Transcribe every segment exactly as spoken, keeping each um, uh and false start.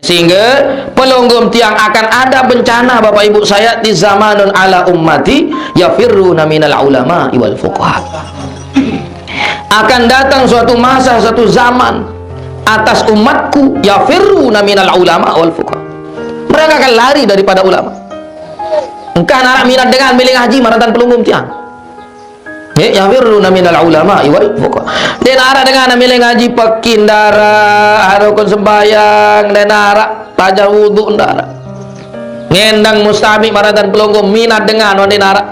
Sehingga pelungguh tiang akan ada bencana, Bapak Ibu saya, di zamanun ala ummati yafirruna minal ulama wal fuqaha. Akan datang suatu masa, suatu zaman atas umatku yafirruna minal ulama wal fuqaha. Mereka akan lari daripada ulama. Engkah narak minat dengan milih ngaji maratan pelungguh tiang. Nggih, yafirruna minal ulama wal fuqaha. Ndeq narak dengan milih ngaji pekin ndaraq, rukun sembahyang ndeq narak, tajah wudu ndaraq. Ngendang mustami maratan pelungguh minat dengan ndeq narak.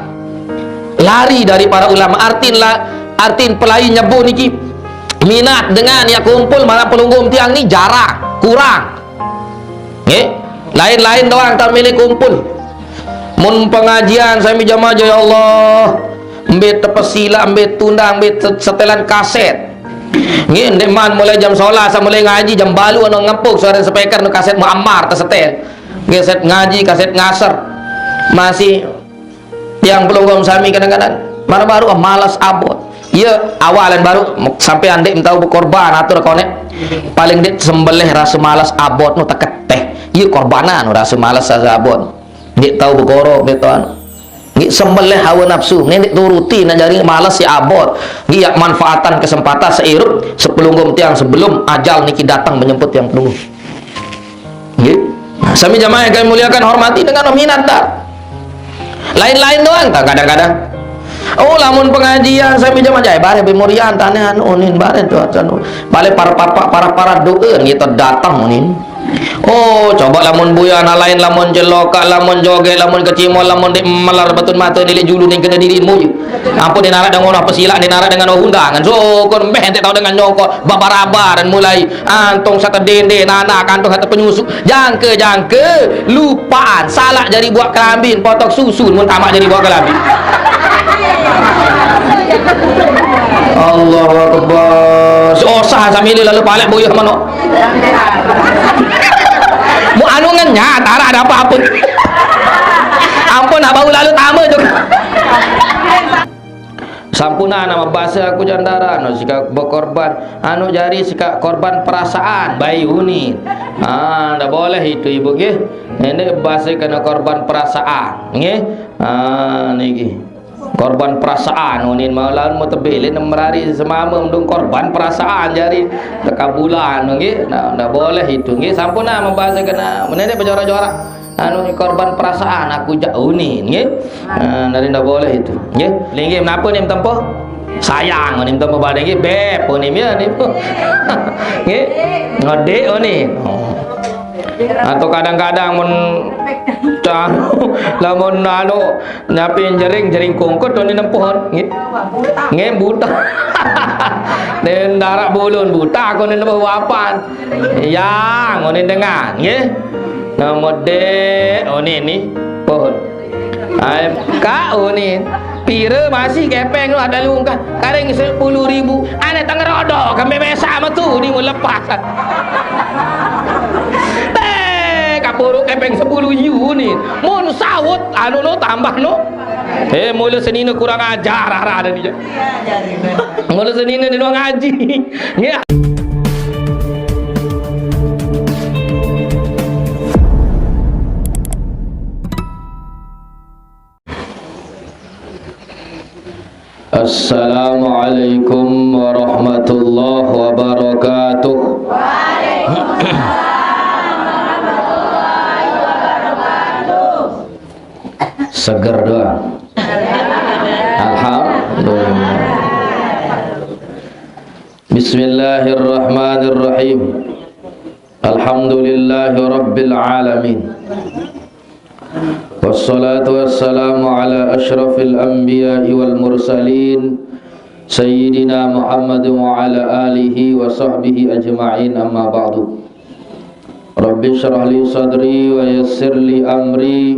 Lari dari para ulama. Artin la, artin pelai nyebut niki. Minat dengan ya kumpul marang pelungguh tiang ni jarang, kurang. Nggih. Lain-lain doang tak milih kumpul. Mun pengajian sami jamaah, ya Allah. Mbet tepesila, mbet tundang, mbet set-, setelan kaset. Nggih, ndeqman mulai jam sebelas, mulai ngaji jam balu ono ngempuk suara speaker nu kaset Muammar tersetel. Nggih, kaset ngaji, kaset ngasar. Masih tiang pelungguh sami kadang-kadang. Mana baru, ah, malas abot. Iya, awalan baru sampai andeq tau bekorban atur konek. Paling ndeq sembelih rasa malas abot nu teketeh. Iya, korbanan rasa malas rasa abot. Ndeq tau begoro, ndeq tau anu. Nggih sembelih hawa nafsu, nggih ndeq turuti nak jari malas ya abot. Nggih ya manfaatan kesempatan seirup sepelungguh tiang sebelum ajal niki datang menjemput tiang pelungguh. Nggih. Nah, sami jamaah yang kami muliakan, hormati dengan minat dah. Lain-lain doang, tak kadang-kadang. Oh, lamun pengajian sami jamaah jai bareh bemorian tanah anu unin bareh tu anu. Balik para papa para para doa gitu datang unin. Oh, coba lamun buya anak lain, lamun jelokak, lamun joget, lamun kecimol, lamun ndeq melar betun mata nilik julu ning kena diri muyu. Ampun, ndeq narak dengan apa silak, ndeq narak dengan undangan. Syukur mbeh ndeq tau dengan nyongkok, babar-abar dan mulai antong sate dende, nanak antong sate penyusu. Jangke, jangke, lupaan, salak jari buat kelambin, potok susun mun tamak jari buat kelambin. Allahu Akbar. Si osah sambil lalu palek buyuh manok. Mu anu ngenyat, arah ada apa-apa. Ampun, nak bau lalu tambah juga. Sampuna nama bahasa aku jandara, anu sikak bekorban, anu jari sikak korban perasaan, bayi unin. Ah, ndak boleh itu ibu nggih. Ini bahasa kena korban perasaan, nggih. Ah, niki. Korban perasaan unin malaun mau tebelin merari semama mendung korban perasaan jari tekabulan nggih. Nah, ndak boleh itu nggih. Sampun nah membahasa kena menene berjorak-jorak. Anu korban perasaan aku jak unin nggih. Nah, dari ndak boleh itu nggih. Linggih menapa nih tempo? Sayang unin tempo pada nggih beb unin ya nih. Nggih. Ngedek unin. Oh. Atau kadang-kadang mun lamun anu Nyapi jering, jering kungkut, oni nempuh, nggih. Nggih, buta. Den darak bulun buta, aku nempuh wapan. Yang, oni dengan, nggih. Nomor de, oni ni, pohon. Ai, Kak, oni. Pira masih kepeng lu ada lu engkah. Karing sepuluh ribu. Ane tengerodok, kembe mesak metu, ni mun lepas. Deh, kapuruk kepeng sepuluh yu ni. Mun sahut, anu no, tambah no. Eh, mula senina kurang ajar, arah ada dia. Mula senina dia ngaji. Ya. Assalamualaikum warahmatullahi wabarakatuh. Seger doang. Alhamdulillah. Bismillahirrahmanirrahim. Alhamdulillahi rabbil alamin. Wassalatu wassalamu ala asyrafil anbiya'i wal mursalin, Sayyidina Muhammad wa ala alihi wa sahbihi ajma'in, amma ba'du. Rabbi syrah li sadri wa yassir li amri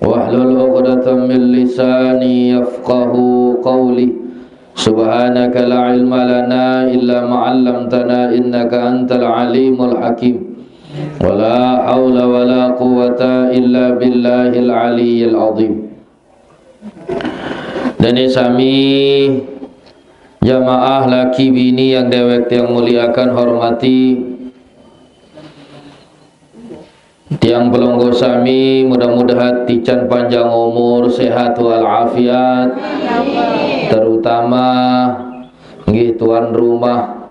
wahlul 'uqdatam min lisani yafqahu qawli. Subhanaka la ilma lana illa ma 'allamtana innaka antal alimul hakim. Wa la haula wa la quwwata illa billahil aliyyil azim. Dene sami jamaah laki bini yang dewek tiang muliakan, hormati. Tiang pelungguh sami, mudah-mudahan tican panjang umur, sehat walafiat. Terutama nggih tuan rumah,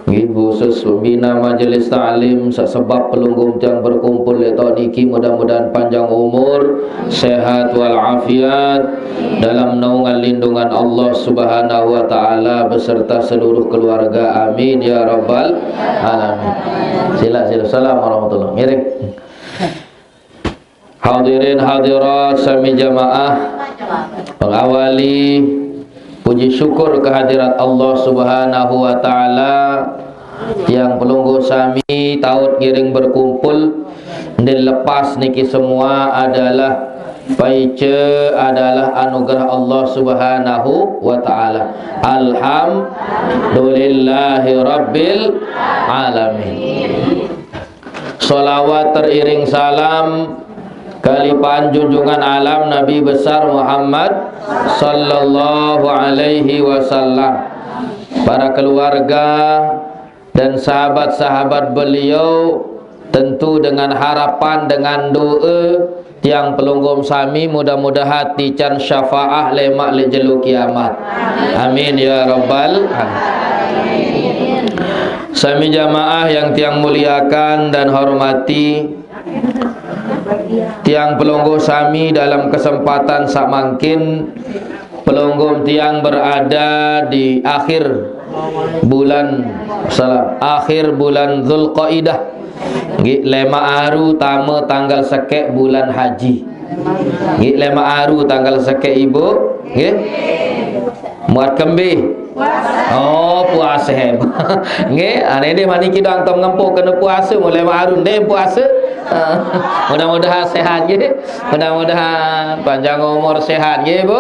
nggih khusus pembina majelis taklim, sak sebab pelungguh tiang berkumpul letok niki, mudah-mudahan panjang umur, sehat walafiat, dalam naungan lindungan Allah Subhanahu wa taala beserta seluruh keluarga. Amin ya rabbal alamin. Sila, sila. Salam warahmatullahi. Ngiring. Hadirin hadirat sami jamaah, mengawali puji syukur kehadirat Allah Subhanahu wa taala, tiang pelungguh sami taut ngiring berkumpul, dan lepas niki semua adalah paice, adalah anugerah Allah Subhanahu wa taala. Alhamdulillahi rabbil alamin. Salawat teriring salam kalipan junjungan alam Nabi besar Muhammad sallallahu alaihi wasallam, para keluarga dan sahabat-sahabat beliau, tentu dengan harapan, dengan doa, tiang pelungguh sami mudah-mudahan tican syafaah lemak le jelo kiamat. Amin ya rabbal alamin. Sami jamaah yang tiang muliakan dan hormati, tiang pelungguh sami dalam kesempatan sak mangkin, pelungguh tiang berada di akhir bulan, salam, akhir bulan Zulkaidah. Nggih, lemak aru tama tanggal sekek bulan haji. Nggih, lemak aru tanggal sekek, Ibu. Nggih. Muat kembe. Oh, puasa. Nggih, ane deh maniki dang tem ngempo kena puasa, mulai maru ndeh puasa. Mudah-mudahan sehat nggih. Mudah-mudahan panjang umur sehat nggih, Bu.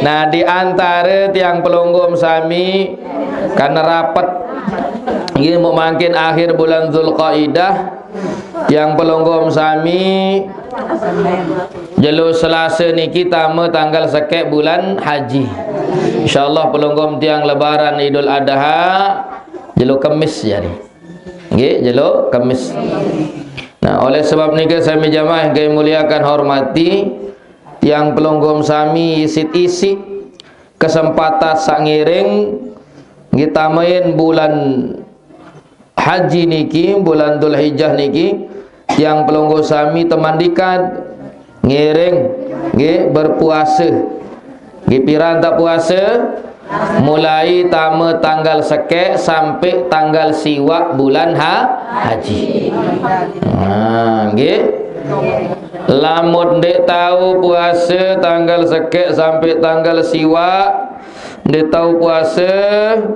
Nah, di antara tiang pelungguh sami karena rapet nggih, mau mangkin akhir bulan Zulkaidah, tiang pelungguh sami, jelo Selasa niki tama tanggal sekek bulan haji. Insyaallah pelungguh tiang lebaran Idul Adha jelo Kemis jari. Nggih, jelo Kemis. Nah, oleh sebab nika sami jamaah yang kami muliakan hormati, tiang pelungguh sami isit-isit kesempatan sak ngiring nggih tamain bulan haji niki, bulan Dzulhijjah niki, tiang pelungguh sami temandikan ngiring nggih berpuasa. Nggih piran tak puasa? Mulai tama tanggal sekek sampai tanggal siwak bulan ha-, haji. Nah, nggih. Lamun ndik tahu puasa tanggal sekek sampai tanggal siwak, ndik tahu puasa,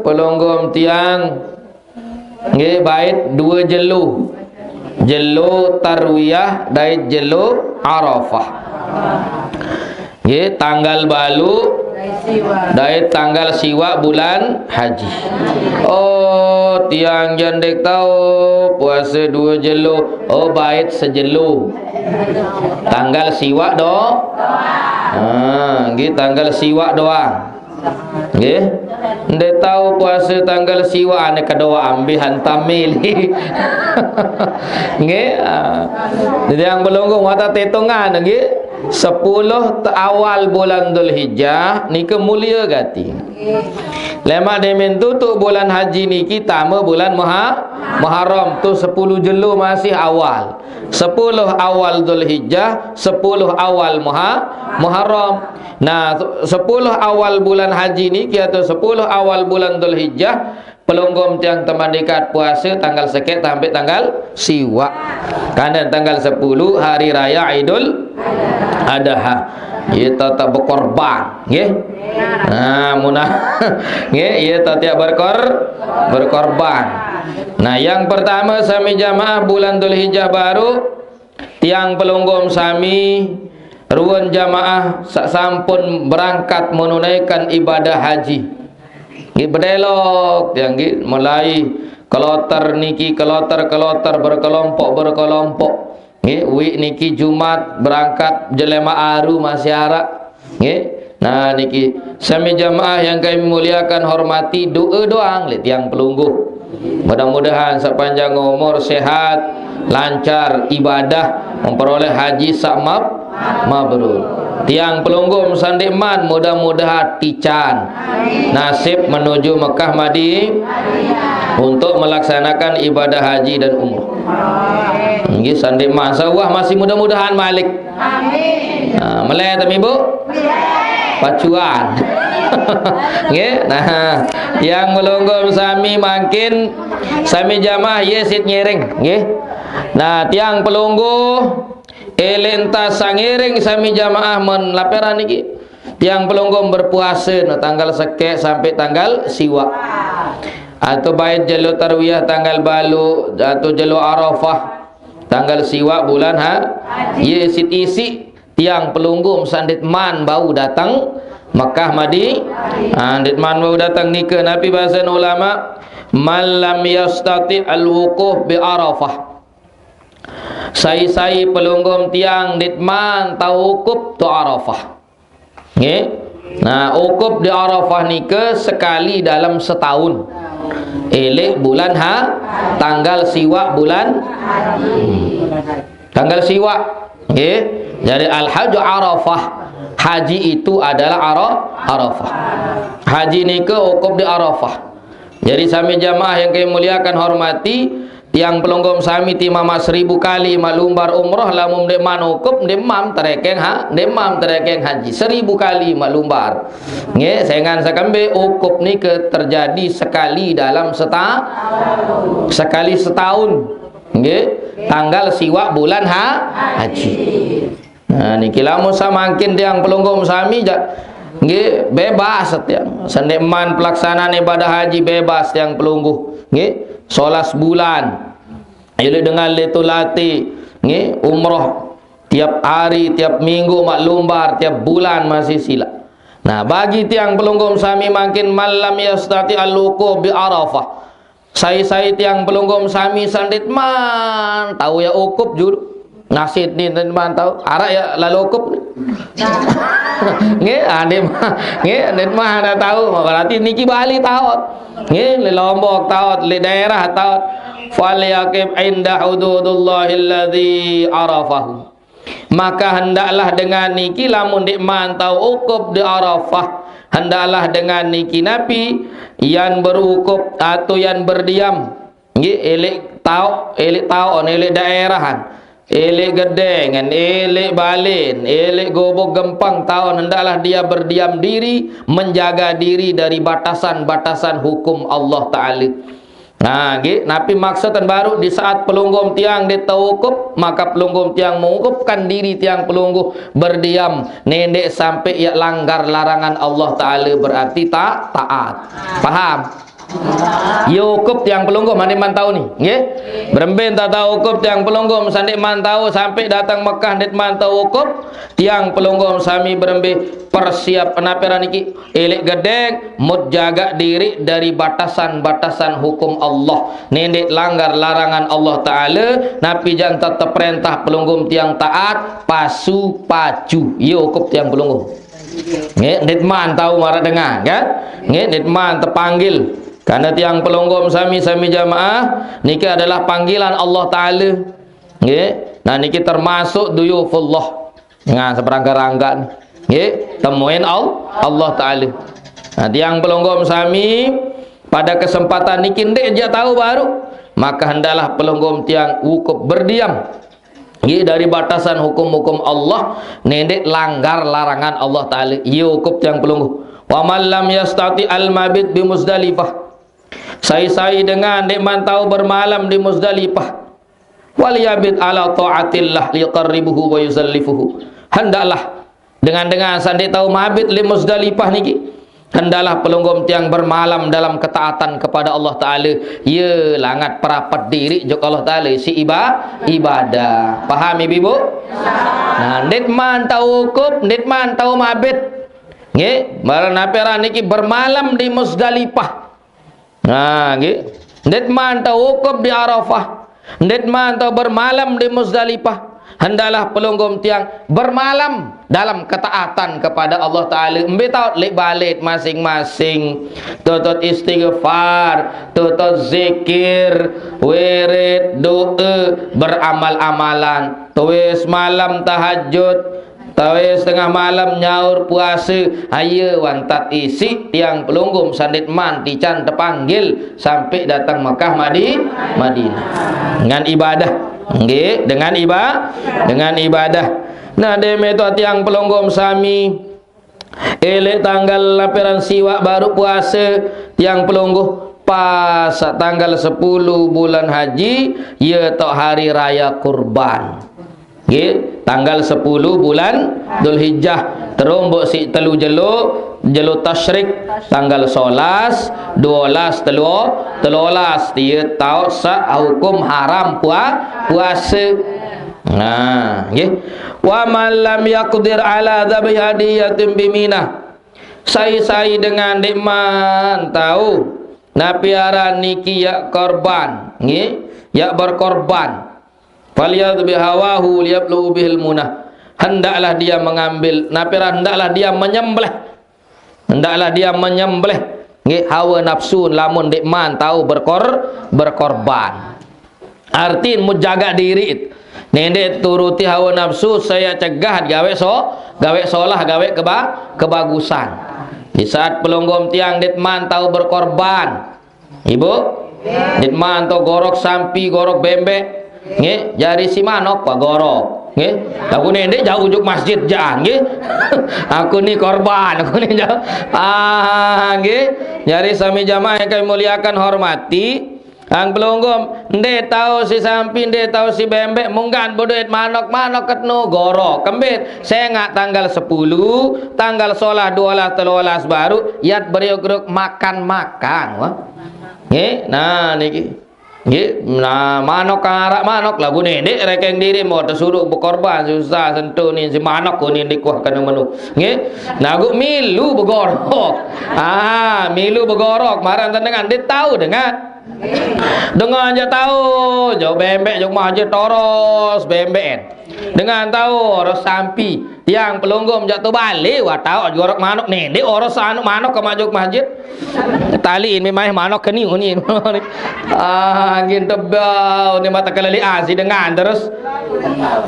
pelungguh tiang nggih bait dua jelo. Jelo Tarwiyah dait jelo Arafah. Nggih, tanggal balu dait tanggal siwak bulan haji. Oh, tiang jandek tahu puasa dua jelo. Oh, bait sejelo. Tanggal siwak do. Ha, nggih tanggal siwak doang. Nggih. Ndak tahu puasa tanggal siwak ane kedua ambil hantam mili. Nggih. Ah. Jadi yang belum mata tetongan nggih. Sepuluh te-, awal bulan Dzulhijjah nika mulia gati. Lemak demen tutup bulan haji niki tama bulan Muha-, Muharram tu sepuluh jelo masih awal. Sepuluh awal Dzulhijjah, sepuluh awal Muha-, Muharram. Nah, sepuluh awal bulan haji niki atau sepuluh awal bulan Dzulhijjah, pelungguh tiang temandikat puasa tanggal sekek sampai tanggal siwak. Karena tanggal sepuluh hari raya Idul Adha. Kita tak berkorban, nggih. Nah, munah nggih, iya tak tiap berkor berkorban. Nah, yang pertama sami jamaah bulan Dzulhijjah baru, tiang pelungguh sami, ruan jamaah sak sampun berangkat menunaikan ibadah haji. Nggih bedelok tiang nggih mulai keloter niki keloter-keloter berkelompok-berkelompok. Nggih, wi niki Jumat berangkat jelema aru masih arak. Nggih. Nah niki sami jamaah yang kami muliakan hormati, doa doang le tiang pelungguh. Mudah-mudahan sepanjang umur sehat, lancar ibadah, memperoleh haji sak mab-, mabrur. Tiang pelungguh saq ndeqman, mudah-mudahan tican nasib menuju Mekah Madi-, untuk melaksanakan ibadah haji dan umrah. Nggih, saq ndeqman. Saq wah masih mudah-mudahan malik. Amin. Nah, meleh temi, Bu? Pacuan. Nggih. Nah, tiang pelungguh sami mangkin sami jamaah ye sit ngiring, nggih. Nah, tiang pelungguh, elek entas saq ngiring sami jamaah men laperan niki. Tiang pelungguh berpuase no tanggal sekeq sampai tanggal siwaq. Atau bait jelo tarwiyah tanggal baluq, atau jelo Arafah tanggal siwaq bulan ha-, ye sit isiq tiang pelungguh saq ndeqman bau dateng Mekah Madi-, ah, ndeqman bau dateng nike. Napi basen ulama, "Man lam yastati al-wuquf bi Arafah." Sai-sai pelungguh tiang ndeqman tau wukuf to Arafah. Nggih. Nah, wukuf di Arafah nike sekali dalam setahun. Elek bulan ha-, tanggal siwaq bulan, hmm, tanggal siwaq. Nggih. Jadi al-hajju Arafah. Haji itu adalah Ara-, Arafah. Haji nike wukuf di Arafah. Jadi sami jamaah yang kami muliakan, hormati, tiang pelungguh sami timaq maq seribu kali maq lumbar umrah, lamun ndeqman wukuf, ndeqman terekeng ha-, ndeqman terekeng haji. Seribu kali maq lumbar. Nggih, sengan sekembe wukuf nike terjadi sekali dalam seta-, sekali setahun. Nggih, tanggal siwaq bulan ha-, haji. Nah, niki lamun samangkin tiang pelungguh sami ja-, nggih, bebas tiang. Saq ndeqman pelaksanaan ibadah haji bebas tiang pelungguh. Nggih, solas bulan. Elek dengan letulati, nggih, umrah tiap hari, tiap minggu maq lumbar, tiap bulan masih silaq. Nah, bagi tiang pelungguh sami mangkin man lam yastati al-wuquf bi Arafah. Sai-sai tiang pelungguh sami saq ndeqman tau ye wukuf julu. Nasit ni ndeqman tau. Araq ye lalo wukuf ni. Nggih, ah, ndeqman. Nggih, ndeqman ada tau. Berarti niki Bali taot. Nggih, leq Lombok taot, leq daerah taot. Falyaqif inda hududullahilladzi arafahu. Maka hendaklah dengan niki lamun ndeqman tau wukuf di Arafah, hendaklah dengan niki napi yan berwukuf atau yan berdiam. Nggih, elek taoq, elek taoqn, elek daerahan, elek gedengan, elek balen, elek gubuk gempang taoqn, hendaklah dia berdiam diri, menjaga diri dari batasan-batasan hukum Allah Taala. Nah, nggih, napi maksudn baruq di saat pelungguh tiang ndeq tau wukuf, maka pelungguh tiang mewukufkan diri tiang pelungguh berdiam, nendeq sampai ye langgar larangan Allah Taala, berarti ta-, taat. Paham? Ye wukuf tiang pelungguh, mane man tau ni, nggih? Berembe entan tau wukuf tiang pelungguh, saq ndeqman tau sampai dateng Mekah ndeqman tau wukuf, tiang pelungguh sami berembe persiap, napi aran niki? Elek gedeng, mut jagaq diriq dari batasan-batasan hukum Allah. Nendeq langgar larangan Allah Taala, napi jaq entan teperentah pelungguh tiang taat, pasu pacu. Ye wukuf tiang pelungguh. Nggih, ndeqman tau maraq dengan, kan? Nggih, ndeqman tepanggil. Karena tiang pelungguh sami-sami jamaah, niki adalah panggilan Allah Taala. Nggih. Nah, niki termasuk duyufullah. Nah, seperangkat-rangkat. Nggih, temuin Al-, Allah Taala. Nah, tiang pelungguh sami pada kesempatan niki ndeq jaq tau baruq, maka hendaklah pelungguh tiang wukuf berdiam. Nggih, dari batasan hukum-hukum Allah, nendeq langgar larangan Allah Taala. Ye wukuf tiang pelungguh. Wa man lam yastati al mabit bi Muzdalifah. Sai-sai dengan ndeqman tau bermalam di Muzdalifah. Wal yabit ala taatillah liyuqarribuhu wa yuzallifuhu. Hendaklah dengan-dengan saq ndeq tau mabit leq Muzdalifah niki, hendaklah pelungguh tiang bermalam dalam ketaatan kepada Allah Taala. Ye langat perapet diriq jok Allah Taala siq iba-, ibadah. Paham, Ibu? Nah, ndeqman tau wukuf, ndeqman tau mabit. Nggih, maraq napi aran niki bermalam di Muzdalifah. Nah, nggih. Ndeqman tau wukuf di Arafah. Ndeqman tau bermalam di Muzdalifah. Hendaklah pelungguh tiang bermalam dalam ketaatan kepada Allah Taala. Embe taat lek balik masing-masing. Tuntut istighfar, tuntut zikir, wirid, doa, beramal-amalan. Tuis malam tahajud, tuis tengah malam nyaur puasa. Aye wantat isik tiang pelungguh sandit man tican tepanggil sampai datang Mekah Madi-, Madinah. Dengan ibadah. Nggih, dengan iba-, dengan ibadah. Nah, deme to tiang pelungguh sami. Elek tanggal lapiran siwak baru puasa tiang pelungguh pas tanggal sepuluh bulan haji, ye tok hari raya kurban. Nggih, tanggal sepuluh bulan Dzulhijjah. Terus mbok sik telu jelo, jelo tasyrik tanggal sebelas, dua belas, telu, telolas. Dia tau sak hukum haram pua-, puasa. Nah, nggih. Wa man lam yaqdir ala dzabhi hadiyatin biminah. Sai-sai dengan dek man tau napi aran niki yak korban, nggih, yak berkorban. Falyadhbih hawahu liyablu bihil munah. Hendaklah dia mengambil, napi aran, hendaklah dia menyembelih. Hendaklah dia menyembelih, nggih, hawa nafsu lamun dek man tau berkor-, berkorban. Artin mu jaga diri. Nende turuti hawa nafsu, saya cegah gawe so-, gawe solah, gawe keba-, kebagusan. Di saat pelungguh tiang dek man tau berkorban, Ibu, dek man tau gorok sampi, gorok bembek. Nggih, jari si manok pa gorok. Nggih. Aku nende jauh ujuk masjid jaan, nggih. Aku ni korban, aku ni jauh. Ah, nggih. Jari sami jamaah yang kami muliakan, hormati. Ang pelungguh, nde tau si sampi, nde tau si bembek, munggan beduit manok, manok ketnu goro. Kembit, sengak tanggal sepuluh, tanggal solah, dua belas, telolas baru, yat beriuk-riuk makan-makan, wah. Nggih, nah niki. Nggih, nah manok karak manok lagu nende rekeng diri mau tersuruh berkorban susah sentuh ni si manok ko ni dikuah kena menu. Nggih, lagu milu begorok. Ah, milu begorok, marah dengan dia tahu dengan. Dengan aja tahu, jauh bembek, jauh mah aja toros bembek. Dengan tahu, oros sampi, tiang pelungguh jatuh balik, wah tahu jorok manok nende, oros anu manok ke majuk masjid. Tali ini main manok ke ni, ni. Ah, angin tebal, ni mata kelali asi dengan terus.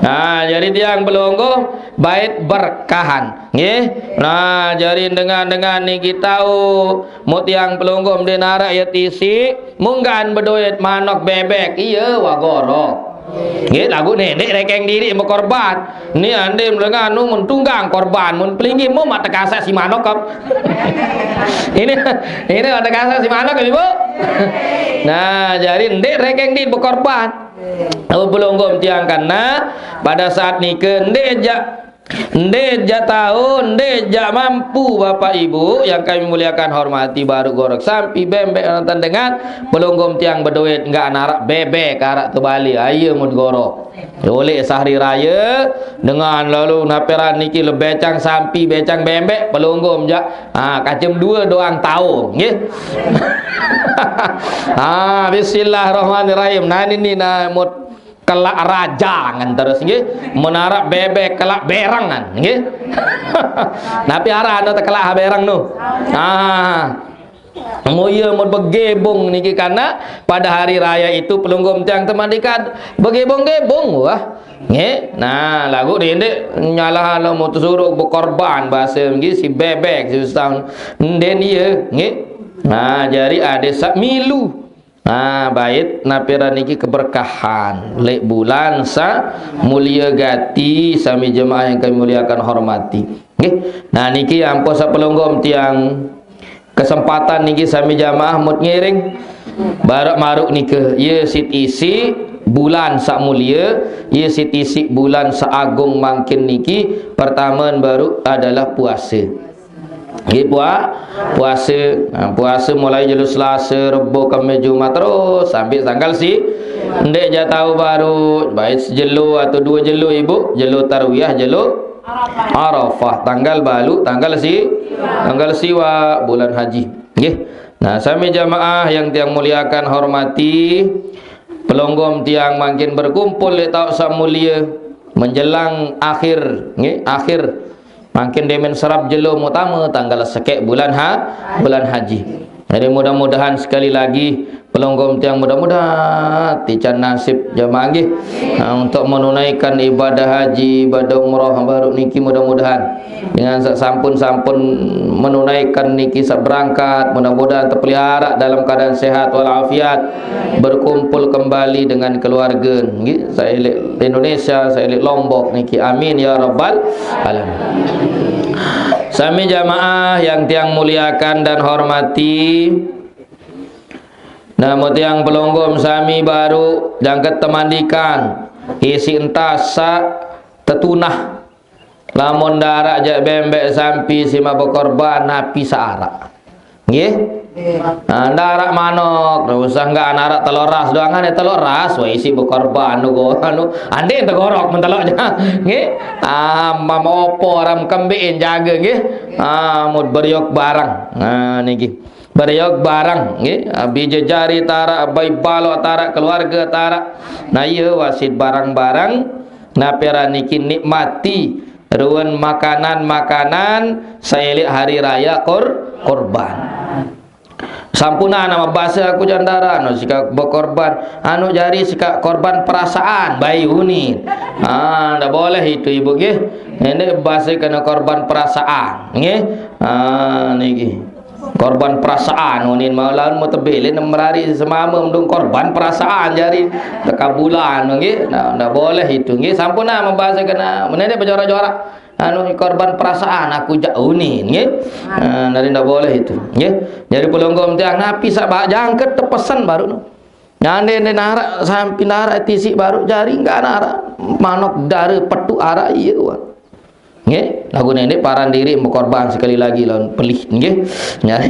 Nah, jadi tiang pelungguh bait berkahan. Nggih. Nah, jadi dengan-dengan niki tahu, mu tiang pelungguh mde narak ya tisi, munggan beduit manok bebek, iya wagoro. Nggih, lagu nende rekeng diri mau korban. Ni ande melengah nu mun tunggang korban, mun pelinggih mu mak tekasa si manok kap. Ini, ini mak tekasa si manok, Ibu. Nah, jadi nde rekeng diri berkorban. Lalu pelungguh tiang karena pada saat nike nde jak Nde jak tahu, nde jak mampu, Bapak Ibu yang kami muliakan hormati, baru gorok sampi bembek nonton dengan pelungguh tiang beduit enggak narak bebek arak tu bali. Ayo mun gorok. Oleh sehari raya dengan lalu naperan niki le becang sampi, becang bembek, pelungguh jak. Ah, kacem dua doang tahu, nggih. Ah, bismillahirrahmanirrahim. Nah ini ni nah mut kelak rajangan terus nggih. Menarap bebek kelak berangan nggih. Napi arah anu teh kelak berang nu? Ah. Muya mun begebung niki karena pada hari raya itu pelungguh tiang temadikan begebung-gebung wah. Nggih. Nah, lagu ndeq nyalah anu mutus uruk bekorban bahasa nggih si bebek si susah. Nden iya nggih. Nah, jari ade sak milu. Nah, bait napi ran niki keberkahan leq bulan sa mulia gati sami jemaah yang kami muliakan hormati. Nggih. Nah, niki ampoh sapelungguh tiang kesempatan niki sami jemaah mut ngiring barok maruk nika. Ye sit isi bulan sak mulia, ye sit isi bulan sak agung mangkin niki pertama baru adalah puasa. Nggih, pua-, puasa. Nah, puasa mulai jelo Selasa, Rebo, Kemis, Jumat terus sampai tanggal si. Ndeq jaq tau baru, baik sejelo atau dua jelo, Ibu, jelo Tarwiyah, jelo Arafah, tanggal balu, tanggal si, tanggal siwa bulan haji. Nggih. Nah, sami jamaah yang tiang muliakan, hormati, pelonggom tiang mangkin berkumpul leq taoq saq mulie. menjelang akhir, nggih, akhir. Mangkin demen serap jelo utama tanggal sekek bulan ha-, bulan haji. Jadi mudah-mudahan sekali lagi pelungguh tiang mudah-mudahan tican nasib jamaah nggih. Nah, untuk menunaikan ibadah haji, ibadah umrah baru niki mudah-mudahan dengan sa-, sampun-sampun menunaikan niki seberangkat, mudah-mudahan terpelihara dalam keadaan sehat walafiat, berkumpul kembali dengan keluarga nggih, saelik Indonesia, saelik Lombok niki. Amin ya rabbal alamin. Sami jamaah yang tiang muliakan dan hormati, namun tiang pelungguh sami baru jangket temandikan, isi entas sa tetunah. Lamun darak jak bembek sampi sima bekorban napi searak. Nggih? Nah, darak manok, ndak usah nggak anak telok ras doang, ane telok ras, wah isi bekorban, anu, anu, andai tegorok mentelok ja. Nggih? Ah, mam opo ram kembein jaga, nggih? Ah, mut beriok barang. Nah, niki. Beriok barang, nggih. Ah, bija jari tarak, bai balok tarak, keluarga tarak. Nah, iya wasit barang-barang. Nah, pera niki nikmati ruan makanan-makanan saelik hari raya kor-, korban. Sampuna nama bahasa aku jandara, anu sika bekorban, anu jari sika korban perasaan, bayu ni. Ah, ndak boleh itu ibu nggih. Ini bahasa kena korban perasaan, nggih. Ah, niki. Korban perasaan unin mau lawan mau tebelin merari semama mendung korban perasaan jari tekabulan nggih. Nah, ndak boleh itu nggih. Sampuna membahasa kena menene berjorak-jorak. Anu korban perasaan aku jak unin nggih. Nah, dari ndak boleh itu nggih. Jadi pelungguh tiang napi sabak jangket tepesan baru no. Nyande ne narak sampi narak tisik baru jari nggak narak manok dara petuk arak iya wah. Nggih, lagu nenek paran diri mau korban sekali lagi lawan pelih nggih. Nyari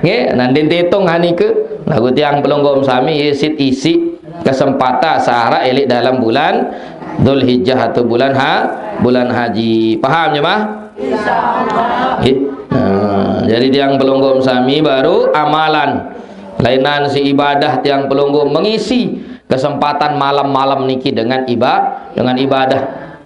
nggih, nandin tetong hanike lagu tiang pelungguh sami isit isi kesempatan sahara elik dalam bulan Dzulhijjah atau bulan ha-, bulan haji. Paham jemaah? Insyaallah. Nggih. Nah, jadi tiang pelungguh sami baru amalan lainan si ibadah tiang pelungguh mengisi kesempatan malam-malam niki dengan iba-, dengan ibadah.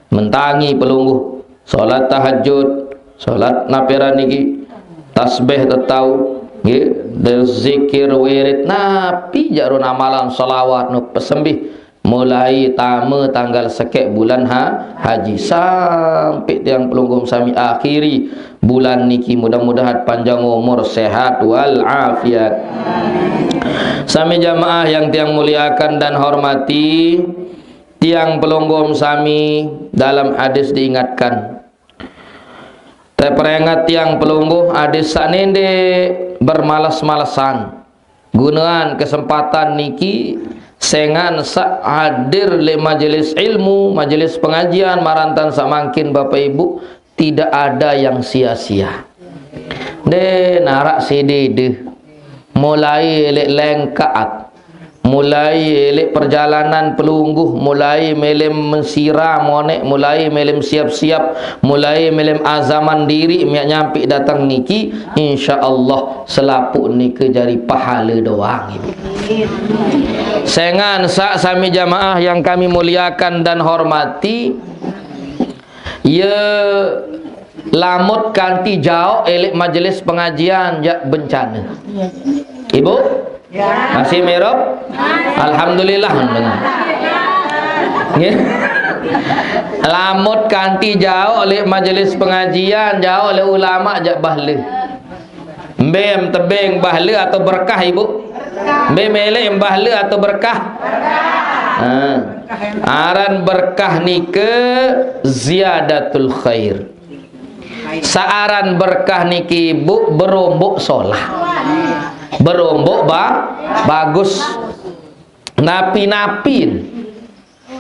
Mentangi pelungguh, salat tahajud, salat naperan niki, tasbih tetau, nggih, zikir wirid, napi jarum amalan salawat nu pesembih, mulai tama tanggal sekek bulan ha-, haji sampai tiang pelungguh sami akhiri bulan niki, mudah-mudahan panjang umur, sehat wal afiat. Sami jamaah yang tiang muliakan dan hormati, tiang pelungguh sami dalam hadis diingatkan. Terperingat tiang pelungguh hadis sanende bermalas-malasan. Gunaan kesempatan niki sengan sa hadir le majelis ilmu, majelis pengajian, marantan samangkin Bapak Ibu, tidak ada yang sia-sia. De narak sedede. Mulai elek lengkaat. Mulai elek perjalanan pelungguh, mulai melem mensiram onek, mulai melem siap-siap, mulai melem azaman diri, miak nyampi datang niki, insya Allah selapuk niki jari pahala doang, Ibu. Sengan sa sami jamaah yang kami muliakan dan hormati, ye lamut kanti jauh elek majelis pengajian jak bencana. Ibu? Ya. Masih mirip? Alhamdulillah. Nggih. Lamut kanti jauh elek majelis pengajian, jauh elek ulama jak bahle. Mbe em tebeng bahle atau berkah, Ibu? Mbe melek em bahle atau berkah? Nah, aran berkah nike ziyadatul khair. Saaran berkah niki, Ibu, berombok solah. Berombok ba-, bagus. Napi-napin.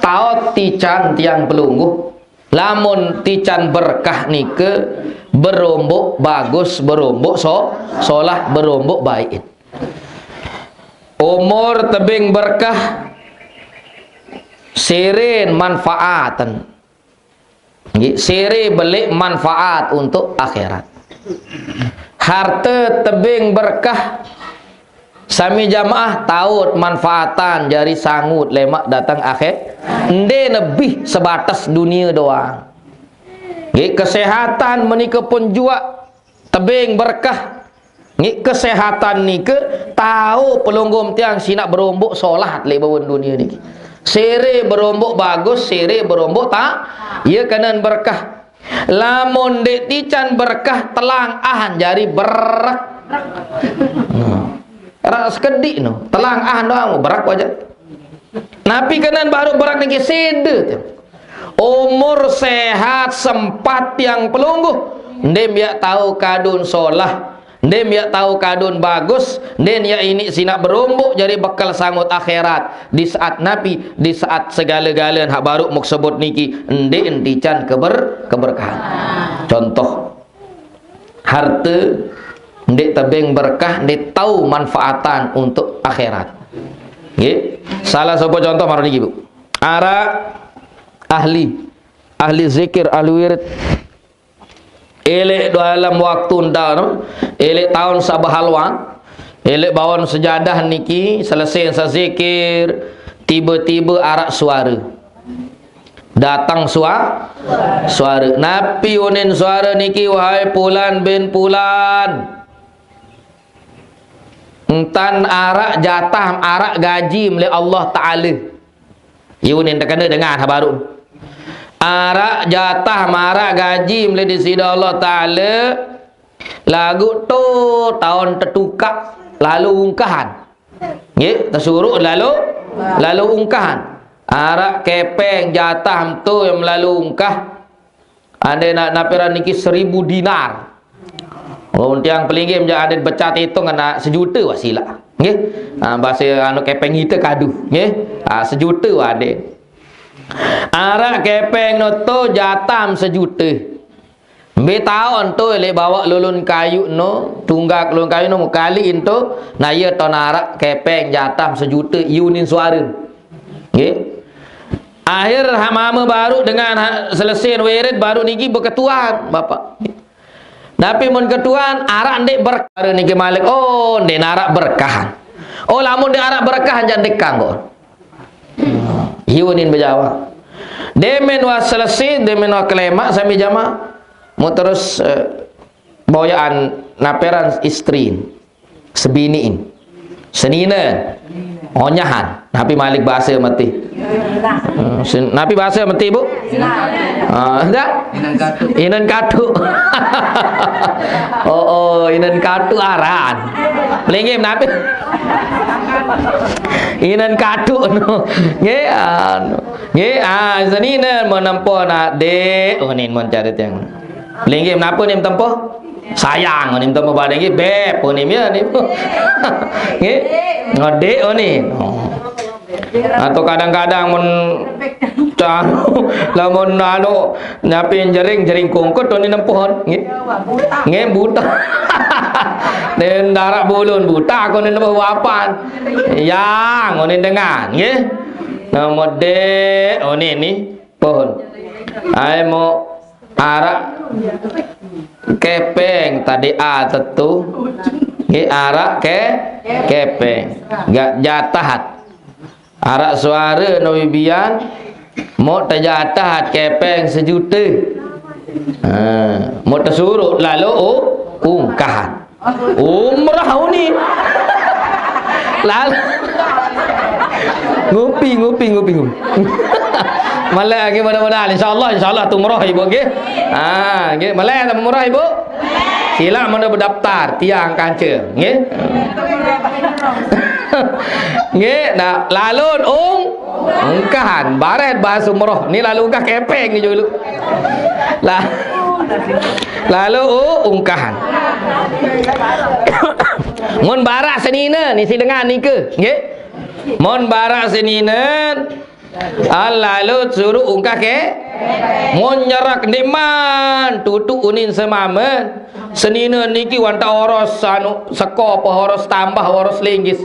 Taot tican tiang pelungguh. Lamun tican berkah nike berombok bagus, berombok so-, solah, berombok baik. Umur tebing berkah, sirin manfaatan. Nggih, sire belik manfaat untuk akhirat. Harta tebing berkah, Sami jamaah taut manfaatan jari sangut lemaq dateng akhir. Ndeq lebih sebatas dunie doang. Nggih, kesehatan menika pun juaq tebeng berkah. Nggih, kesehatan nike tao pelungguh tiang sinaq beromboq solat leq bawen dunie niki. Sere beromboq bagus, sere beromboq ta-, ie kenen berkah. Lamun ndeq tican berkah, telang ahan jari berek. Hmm. Rak sekediq no, telang ahan doang, berek aja. Napi kenen baruq berek niki sede te. Umur sehat sempat tiang pelungguh, ndeq miaq tao kadun solah, ndeq miaq tao kadun bagus, ndeq miaq iniq sinaq beromboq jari bekel sangut akhirat. Di saat napi, di saat segale-galean haq baruq muk sebut niki, ndeq entican keber-, keberkahan. Contoh, harte ndeq tebeng berkah, ndeq tao manfaatan untuk akhirat. Nggih. Salah sopoq contoh maro niki, Bu. Araq ahli, ahli zikir, ahli wirid. Eleq dalem waktu enta no, eleq taun saq behaluan, eleq baon sejadah niki, selese saq zikir, tibe-tibe araq suare. Dateng sua-, suare. Napi unin suare niki, wahai Pulan bin Pulan? Entan araq jatah, araq gajim leq Allah Taala. Ie unin tekene dengan haq baruq. Araq jatah maraq gajim leq Deside Allah Taala, laguq to taon tetukaq lalo ungkahan. Nggih, tesuruq lalo, lalo ungkahan. Araq kepeng jatah mento yang melalo ungkah. Ande na-, napi aran niki seribu dinar. Mun tiang pelinggih, menjak ande becat itung kena sejute wah silaq. Nggih. Ah, bahasa anu kepeng ite kadu, nggih. Ah, sejute wah ande. Araq kepeng no to jatah sejute. Mbe taon to leq bawaq lolon kayu no, tunggak lolon kayu no mukali into, nah, ie taon araq kepeng jatah sejute, ie unin suare. Nggih. Akhir haq mame baruq dengan haq selese wirid baruq niki beketuan, Bapak. Napi mun ketuan, araq ndeq berkah niki malik? Oh, ndeq naraq berkah. Oh, lamun ndeq araq berkah, jaq ndeq kanggo. Ie unin bejawab. Demen wah selese, demen wah kelemaq sami jama. Mu terus, eh, boyaqan napi aran istri. Sebiniin. Seninen. Onyahan. Napi malik base meti? Eh, sen-, napi base meti, Bu? Ah, ndak? Inen katuk. Oh, oh, inen katuk aran. Pelinggih napi? Inen katuk no. Nggih, anu. Nggih, ah, seninen menempuh nak, Dek. Oh, nin mun cari tiang. Pelinggih menapa nim tempuh? Sayang nim tempuh pade nggih, Beb, oh, nim ya, nim. Nggih. Ngedik, oh, nim. Oh. Atau kadang-kadang mun caro, lamun anu, nyapi jering, jering kungkut, oh, nim nempuh, nggih. Nggih, buta. Nin daraq bulun buta, aku nin nempuh wapan. Yang, oh, nin dengan, nggih. Nah, mode, oh, nin, nih. Pun. Ai mo araq kepeng tadi a tetu. Nggih, araq ke-, kepeng. Nggak jatahat. Araq suare no bibian, mo tejatahat kepeng sejute. Ha, mo tesuruq lalo u-, ungkahan. Umrah unin. Lal-, ngupi, ngupi, ngupi, ngupi. Malai lagi mudah-mudahan. Insyaallah, insyaallah tu umrah ibu nggih. Ah, nggih, malai tak umrah ibu? Silaq mene bedaftar tiang kance, nggih. Nggih, nah, lalun ung-, ungkahan, baret bahasa umrah. Ni lalu ungkah kepeng ni julu. Lah. Lalu u-, ungkahan. Mun baraq seninen isi dengan nike, nggih. Mun baraq seninen, ah, lalu suruq ungkah ke. Mun nyerak ndeqman, tutuq unin semamen. Seninen niki wantah oros anu seko apa oros tambah oros linggis.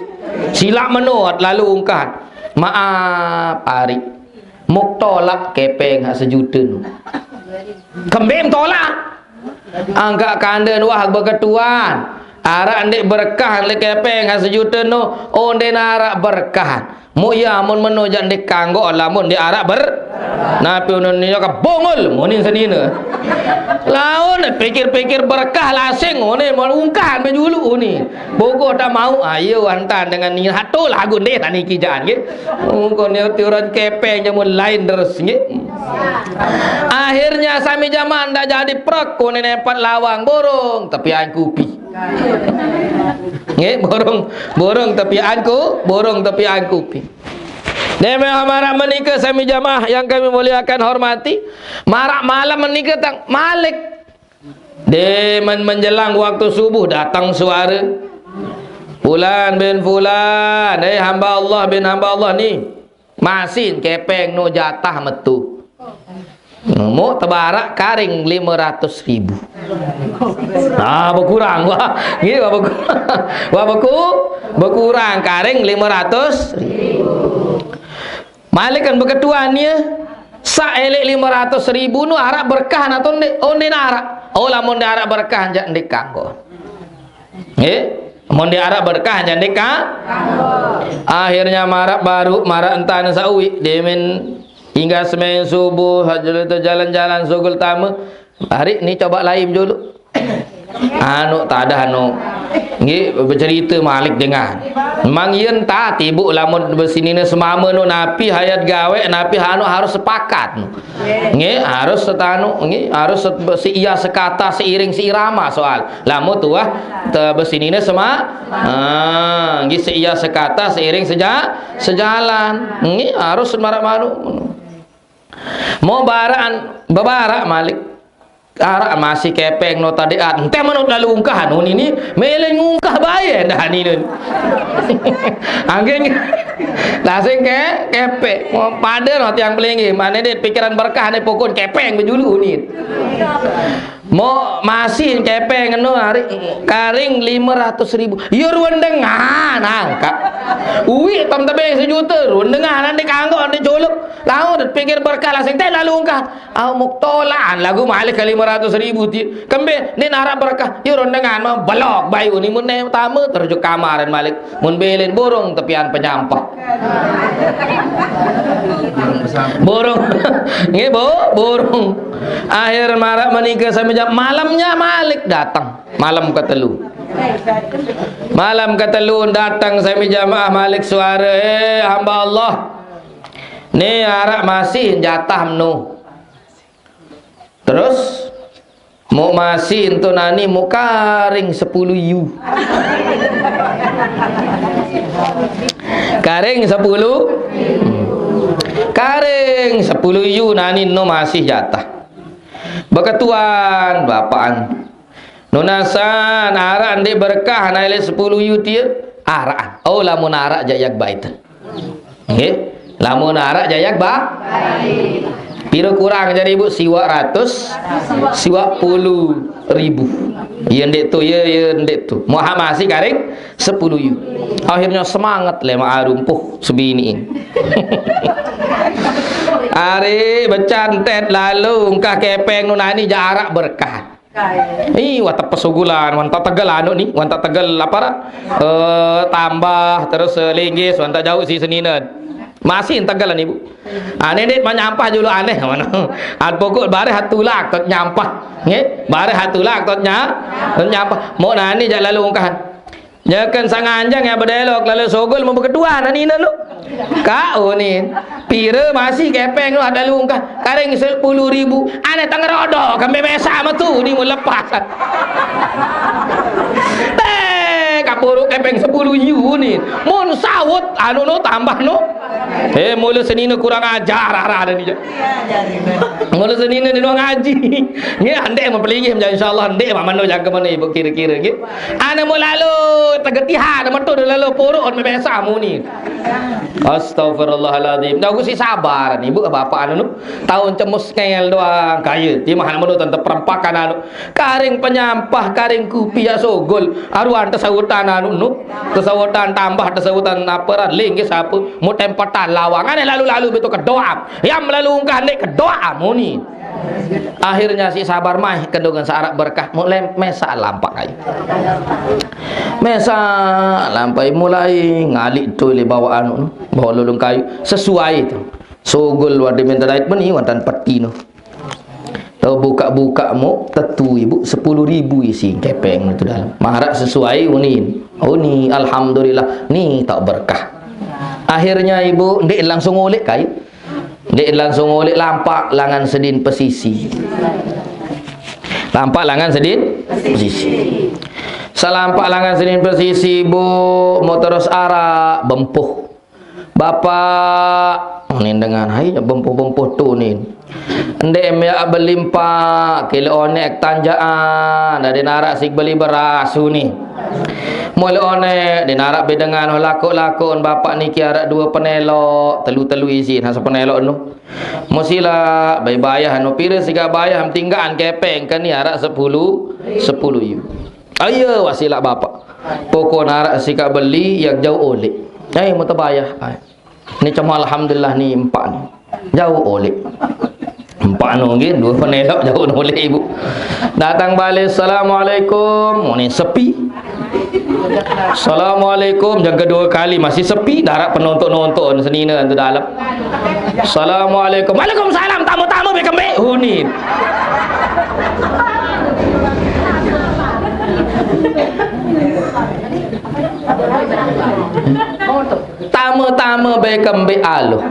Silaq menut lalu ungkah. Maaf, ari. Muk tolak kepeng haq sejute no. Kembem tolak. Angkaq kanden wah beketuan. Araq ndeq berkah leq kepeng sejuta no, onde araq berkah. Muq iya amun meno jaq ndeq kanggo lamun ndeq araq ber-, napi unin nio ke bongol, munin senine. Laun pikir-pikir berkah lasing, unin mun ungkahan mejulu unin. Bogoh tak mau, ayo antan dengan nina. Hato lagu ndeq nani kijaan nggih. Mungkin tiuran kepeng jamun lain terus nggih. Akhirnya sami jamaah ndak jadi prek, unin empat lawang borong, tepian kupi. Nggih, borong, borong tepian ku, borong tepian kupi. Deme maraq menika sami jamaah yang kami muliakan hormati, maraq malam menika tang malik. Demen menjelang waktu subuh datang suara, "Fulan bin Fulan, eh hamba Allah bin hamba Allah ni, masin kepeng no jatah metu." Muq tebaraq karing lime ratus ribu. Nah, bekurang. Wah, nggih, wah, beku-, wah, beku-, bekurang karing lime ratus ribu. Malik kan beketuan ye, saq eleq lime ratus ribu nu araq berkah atau ndeq? Oh, ndeq araq. Oh, lamun ndeq araq berkah, jaq ndeq kanggo. Nggih? Mun ndeq araq berkah, jaq ndeq ka-, akhirnya maraq baruq, maraq entan saq uiq, demen inggas semen subuh, hajul itu jalan-jalan sugul tame. Hari ni coba lain julu. Anu, tadah anu. Nggih, becerite malik dengan. Memang yen ta tibuq lamun besinine semame nu napi hayat gaweq, napi anu harus sepakat. Nggih, harus setanu, nggih, harus se-, seiya sekata, seiring seirama soal. Lamun tuah te-, besinine sema-, ah, nggih, seiya sekata, seiring seja-, sejalan. Nggih, harus maraq manuk. Mau baraan, bebaraq malik. Araq masih kepeng no tadeqan. Ente menut lalu ungkahan, oh, nini mele ngungkah bae dah nini. Angge lasing ke, kepeng. Pade no tiang pelinggih. Mane deh pikiran berkah ne pokok kepeng bejulu nit. Mo masih kepeng no hari karing lime ratus ribu. Yo ruan dengan angkaq. Uiq tam tebeng sejuta, ruan dengan ande kanggo, ande jolok. Laun pikir berkah lasing te lalu ungkah. Au muk tolaan lagu malik ke lime ratus ribu ti. Kembe, ndeq naraq berkah. Yo rondengan mah belok bayu ni mun ne tame terus juk kamaran malik. Mun belen burung tepian penyampah. Burung. Nggih, Bu, burung. Akhir maraq menika sami jam malamnya malik datang. Malam ketelu. Malam ketelu datang sami jamaah malik suara, "Eh, hamba Allah. Ni araq masih jatah menu." Terus, muq masih ento nani muq karing sepulu yu. Karing sepulu. Karing sepulu yu nani no masih jatah. Beketuan bapaan. Nunasan araq ndeq berkah naile sepulu yu tie? Araq. Oh, lamun araq jaq yag baiten. Nggih. Lamun araq jaq yag ba-, pire kurang jari, Bu? Siwaq ratus, siwaq pulu ribu. Ye ndeq tu, ye, ye ndeq tu. Muq masih karing sepulu yu. Akhirnya semangat lemaq arum puh sebiniin. Ari becantet lalu ungkah kepeng nu nani jaq araq berkah. Ih, wah tepes sugulan, wah entan tegel anu ni, wah entan tegel apa ra? Eh, tambah, terus, eh, linggis, wah entan jauq si seninen. Masih tegel ni, Bu. Ah, ndeq menyampah julu aneh mano. At pokok bareh at tulak tot nyampah. Nggih, bareh at tulak tot nya-, tot nyampah. Muq nani jaq lalu ungkahan. Nyeken sanganjang ya bedelok lalu sogol mau beketuan nani inen lu. Kak unin. Pire masih kepeng lu ada lu ungkah. Karing sepulu ribu. Aneh tengerodok kembe mesaq metu ni mun lepas. Teh, kapuruk kepeng sepulu yu ni. Mun saut anu no tambah no. Eh, mula senine kurang ajar arah ada ni. Mula senine ni ngaji. Nggih, ndeq mepelinggih, insyaallah ndeq maq meno jangke meno ibu kire-kire nggih. Ane mau lalu tegetihan metu lalu puruk on mebesa muni. Astagfirullahaladzim. Dah gusi sabar ni, Bu, bapak anu nu. Taun cemus ngel doang kaya. Di mahal menu tante perempakan anu. Karing penyampah, karing kupi ya sogol. Aruan tesautan anu nu. Tesautan tambah, tesautan apa ra, linggis apa. Mu tempetan lawang. Ane lalu-lalu betul kedoa. Yang melalu ungkah ndeq kedoa muni. Akhirnya si sabar mai kendongan searak berkah, mulai mesa lampak kayu. Mesa lampai mulai ngalik tu le bawa anu, bawa lulung kayu sesuai tu. Sogol wadi minta dait meni wantan peti nu. Tau buka-buka mu, tetu ibu sepuluh ribu isi kepeng tu dalam. Marak sesuai unin. Oh ni, alhamdulillah, ni tak berkah. Akhirnya ibu, ndik langsung oleh kayu. Ndik langsung oleh lampak langan sedin pesisi. Lampak langan sedin pesisi. Selampak langan sedin pesisi, bu, mau terus arak, bempuh. Bapak, nin dengan, "Hai, bempuh-bempuh tu, nin. Ndek, em, ya beli empak kilo onek tanjaan, ada narak sik beli beras tu, ni. Mula onek, di narak bedengan, lakuk-lakuk, bapak niki arak dua penelok, telu-telu isi, nasa penelok nu. Musila, bayar-bayar, anu pira sik bayar, tinggaan kepeng, ke ni arak sepuluh, sepuluh yu." Ayo, wasilah bapak. Pokok narak sik beli, yang jauh oleh. Eh, mau terbayar. Ai. Ni cuma alhamdulillah ni empak ni. Jauh oleh. Empak nu nggih, dua penelok jauh oleh ibu. Datang balik, "Assalamualaikum." Oh, ni sepi. "Assalamualaikum." Yang kedua kali masih sepi, darat penonton-nonton senina tu dalam. "Assalamualaikum." "Waalaikumsalam, tamu-tamu bekembek." Unin. Tama-tama bekembek aluh.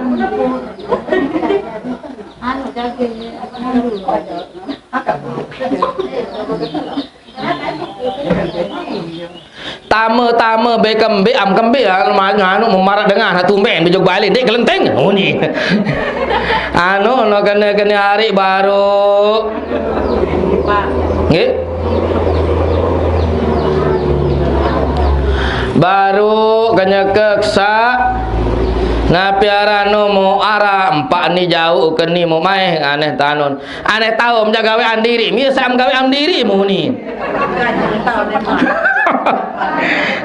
Tama-tama bekembek, am kembek, anu, anu, memarak dengan, ha, tumben, bejog balik, dek kelenteng. Oh, ni. Anu, no kena, kena hari baru. Nggih. Baru kenyekek sa napi arano mu ara empak ni jauh ke ni mu maeh aneh tanun. Aneh tahu menjaga gawean diri. Mie sam gawean diri mu ni.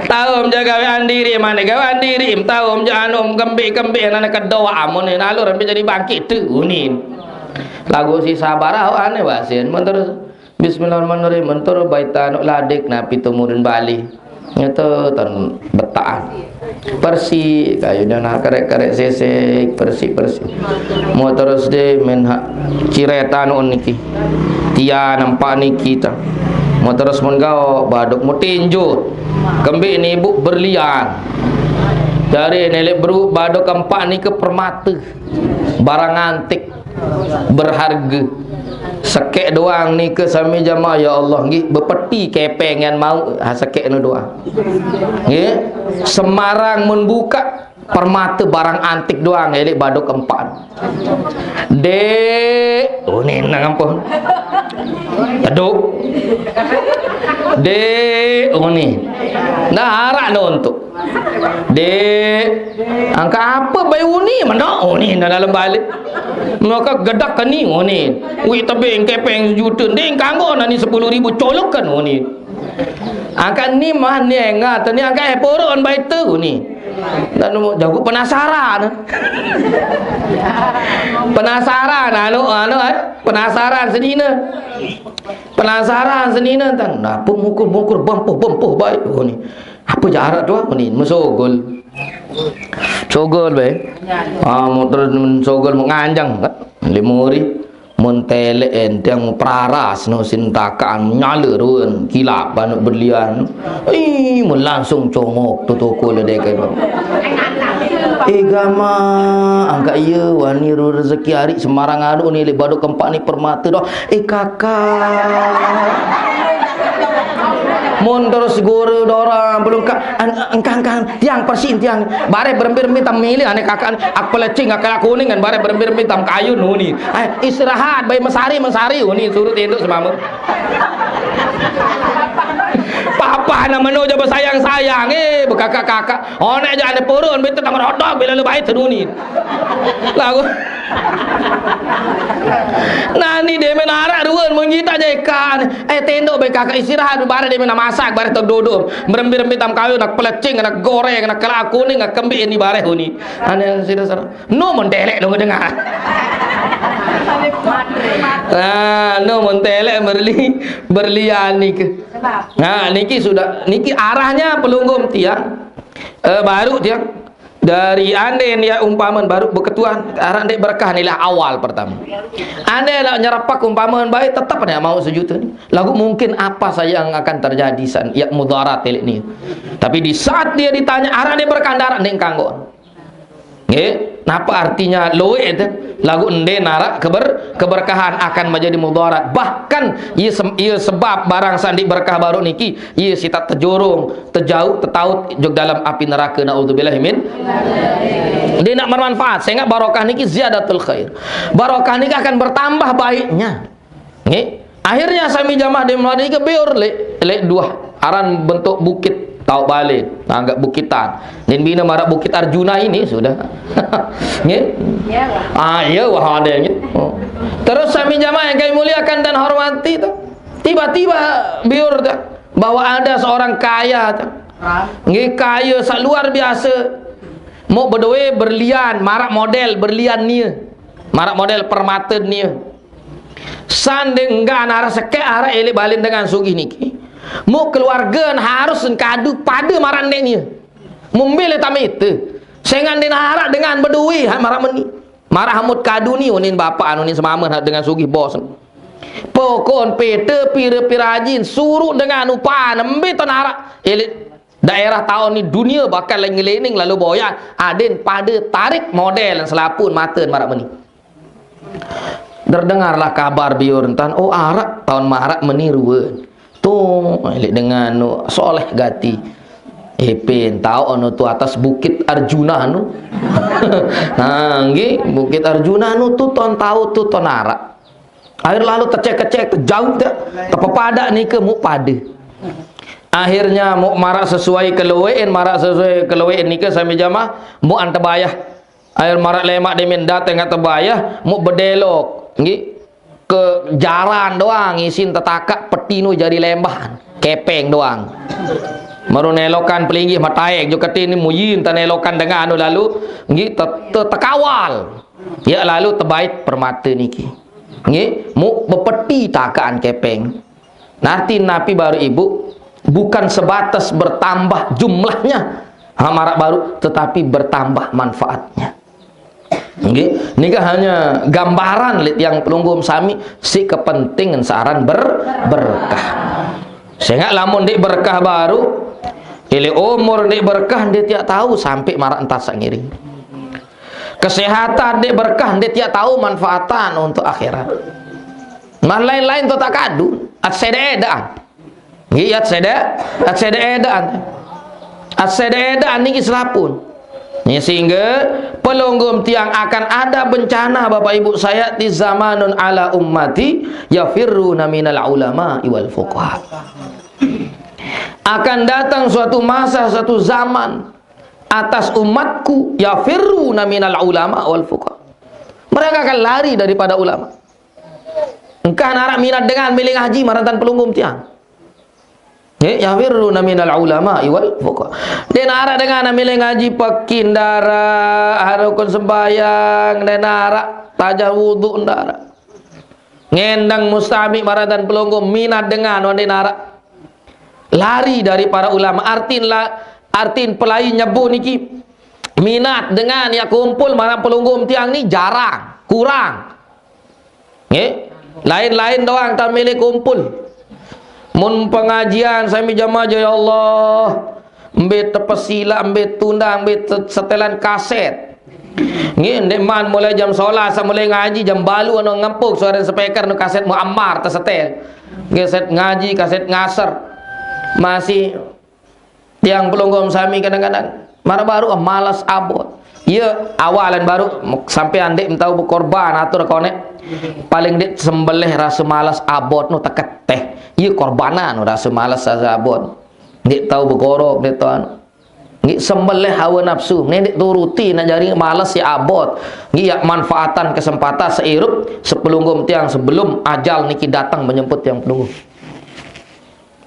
Tahu menjaga gawean diri, mana gawean diri, tahu menjaga anu kembik-kembik, nana kedoa mu ni, nalur ambil jadi bangkit tu ni. Lagu si sabar, ah, aneh basin. Mun terus, bismillahirrahmanirrahim, mun terus baita nuk ladik napi tumurun Bali. Nyeto tan betaan. Persi, kayu dan kerek-kerek sesek, persi, persi. Mau terus deh main hak cireta nuk niki. Tia nampak niki ta. Mau terus mun gao, baduk mu tinjut. Kembik ni ibu berlian. Dari nelik beru baduk empat ni ke permata. Barang antik. Berharga. Sekek doang ni ke sami jamaah, ya Allah, nggih, bepeti kepengan mau, ha, sekek ni doang. Nggih, semarang mun buka permata barang antik doang, elik baduk empat. Dek, oh, ni nang ampun. Aduh. Dek, oh, ni. Nah, arak no untuk. Dek, angka apa bayi uni? Mana uni na dalam balik? Maka gedak ke ni uni. Wi tebing kepeng sejuta. Dek, kanggo nani sepuluh ribu, colok kan uni. Angka ni mah ni engat, ni angka eh poro on bayi tu uni. Dan jago penasaran. Penasaran, anu, anu, eh, penasaran senina. Penasaran senina tan. Nah, pemukur-mukur, bempuh-bempuh baik. Oh, ni. Apa jarak tu, ah? Ni, mesogol. Sogol, baik. Ah, mau terus sogol, mau nganjang, kan? Limuri. Mun telek enteng praras no sintakan nyala ruan kilap anu berlian. Ih, mun langsung congok tu toko ledek tu. Eh, gama, angka iya, wani ru rezeki hari semarang anu ni, lek baduk kempak ni permata doh. Eh, kakak. Mun terus guru dorang belum ka, an-, engkang, engkang, tiang persin, tiang. Bare berembe-rembe tam milih ane kakak, ak pelecing, ak kuning kan, bare berembe-rembe tam kayu nuni. Eh, istirahat, bayi mesari, mesari, uni suruh tinduk semama. Papa nama no jaba sayang-sayang, eh, bekakak-kakak. Onek aja ane purun, betul tak merodok, bila lebai tenuni. Lagu. Nani deme narak ruan, mun jita aja ikan. Eh, tinduk be kakak istirahat, bare deme na masak, bare tok duduk. Merembi-rembi tam kayu, nak pelecing, nak goreng, nak kelak kuning, nak kembik ini bare uni. Ane sira sira. No mun delek dong dengar. Nah, no mentelek berli berlian niki. Nah, niki sudah, niki arahnya pelungguh tiang. Eh, baru tiang dari ande ya umpaman baru beketuan, arah ndek berkah nilah awal pertama. Ande nak nyerapak umpaman baik, tetap nih mau sejuta ni. Lagu mungkin apa saya yang akan terjadi san, ya mudarat telik ni. Tapi di saat dia ditanya, arah dia berkah ndak arah ndek kanggo. Nggih, napa artinya loe itu? Lagu ende narak keber keberkahan akan menjadi mudarat. Bahkan ia, sem- ia sebab barang sandi berkah baru niki, ia sita tejorong, tejauh, tetaut jog dalam api neraka, naudzubillah min. Dia nak bermanfaat. Sehingga barokah niki ziyadatul khair. Barokah niki akan bertambah baiknya. Nggih. Akhirnya sami jamaah di Madinah ke biur lek lek dua aran bentuk bukit tau balik, anggap bukitan. Din bina marak Bukit Arjuna ini sudah. Nggih. Ah, iya, wah ada nggih. Oh. Terus sami jamaah yang kami muliakan dan hormati tu. Tiba-tiba biur tu bahwa ada seorang kaya tu. Nggih, kaya sak luar biasa. Mau bedoe berlian, marak model berlian nia. Marak model permata nia. Sanding enggak anak arah sekek arah elek balen dengan sugih niki. Mu keluarga harus kadu pada marak ndek nia. Mumbil tak mete. Sengan den harap dengan bedui hak marak meni. Marak hamut kadu ni unin bapak anu ni semamen hak dengan sugih bos. Pokon pete pira-pira ajin suruh dengan upah nembe ton arak elek daerah taun ni dunia bakal ngelening lalu boyan aden pada tarik model selapun mata marak meni. Terdengarlah kabar biur entan, oh, arak taun marak meni rua. Tu, elik dengan nu soleh gati. Epin, tau anu tu atas Bukit Arjuna nu. Ha, nggih, Bukit Arjuna nu tu ton tau tu ton arak. Akhir lalu tecek-kecek jauh dah. Tepepadak nika mu pada. Akhirnya mu marak sesuai keluein, marak sesuai keluein nika sami jamaah, mu antebayah. Air marak lemak demen dateng kat tebayah, mu bedelok. Nggih. Ke jaran doang isin tetakak peti nu jari lembahan. Kepeng doang. Maru nelokan pelinggih mataek jo keti ni muyin ta nelokan dengan anu lalu nggih te, te, tekawal. Ya lalu tebait permata niki. Nggih, mu bepeti takaan kepeng. Nanti napi baru ibu bukan sebatas bertambah jumlahnya ha marak baru, tetapi bertambah manfaatnya. Nggih, nika hanya gambaran lit yang pelungguh sami si kepentingan searan ber berkah. Sehingga lamun ndik berkah baru, ili umur ndik berkah ndik tiak tahu sampai marak entas ngiring. Kesehatan ndik berkah ndik tiak tahu manfaatan untuk akhirat. Nah lain-lain tu tak kadu, at sede edaan. Nggih, at sede, at sede edaan. At sede edaan niki selapun. Nggih, sehingga pelungguh tiang akan ada bencana Bapak Ibu saya di zamanun ala ummati yafirruna minal ulama wal fuqaha. Akan datang suatu masa, suatu zaman atas umatku yafirruna minal ulama wal fuqaha. Mereka akan lari daripada ulama. Engkah narak minat dengan milih ngaji marantan pelungguh tiang. Nggih, yafirruna minal ulama wal fuqaha. Den narak dengan milih ngaji pekin dara, harukun sembahyang, den narak tajah wudu dara. Ngendang mustami marantan pelungguh minat dengan wan den narak. Lari dari para ulama. Artin la, artin pelai nyebu niki. Minat dengan ya kumpul marang pelungguh tiang ni jarang, kurang. Nggih. Lain-lain doang tak milih kumpul. Mun pengajian sami jamaah ya Allah. Mbet tepesila, mbet tundang, mbet setelan kaset. Nggih, ndeqman mulai jam sebelas, mulai ngaji jam balu anu ngempuk suara speaker nu kaset Muammar tersetel. Kaset ngaji, kaset ngasar. Masih tiang pelungguh sami kadang-kadang. Mara baru ah, malas abot. Iya, awalan baru sampai andik mentau berkorban atur konek. Paling dik sembelih rasa malas abot nu teketeh. Iya korbanan rasa malas rasa abot. Ndik tahu begorok, ndik tahu anu. Nggih sembelih hawa nafsu, nggih ndik turuti nak jari males ya abot. Nggih ya manfaatan kesempatan seirup sepelungguh tiang sebelum ajal niki datang menjemput tiang pelungguh.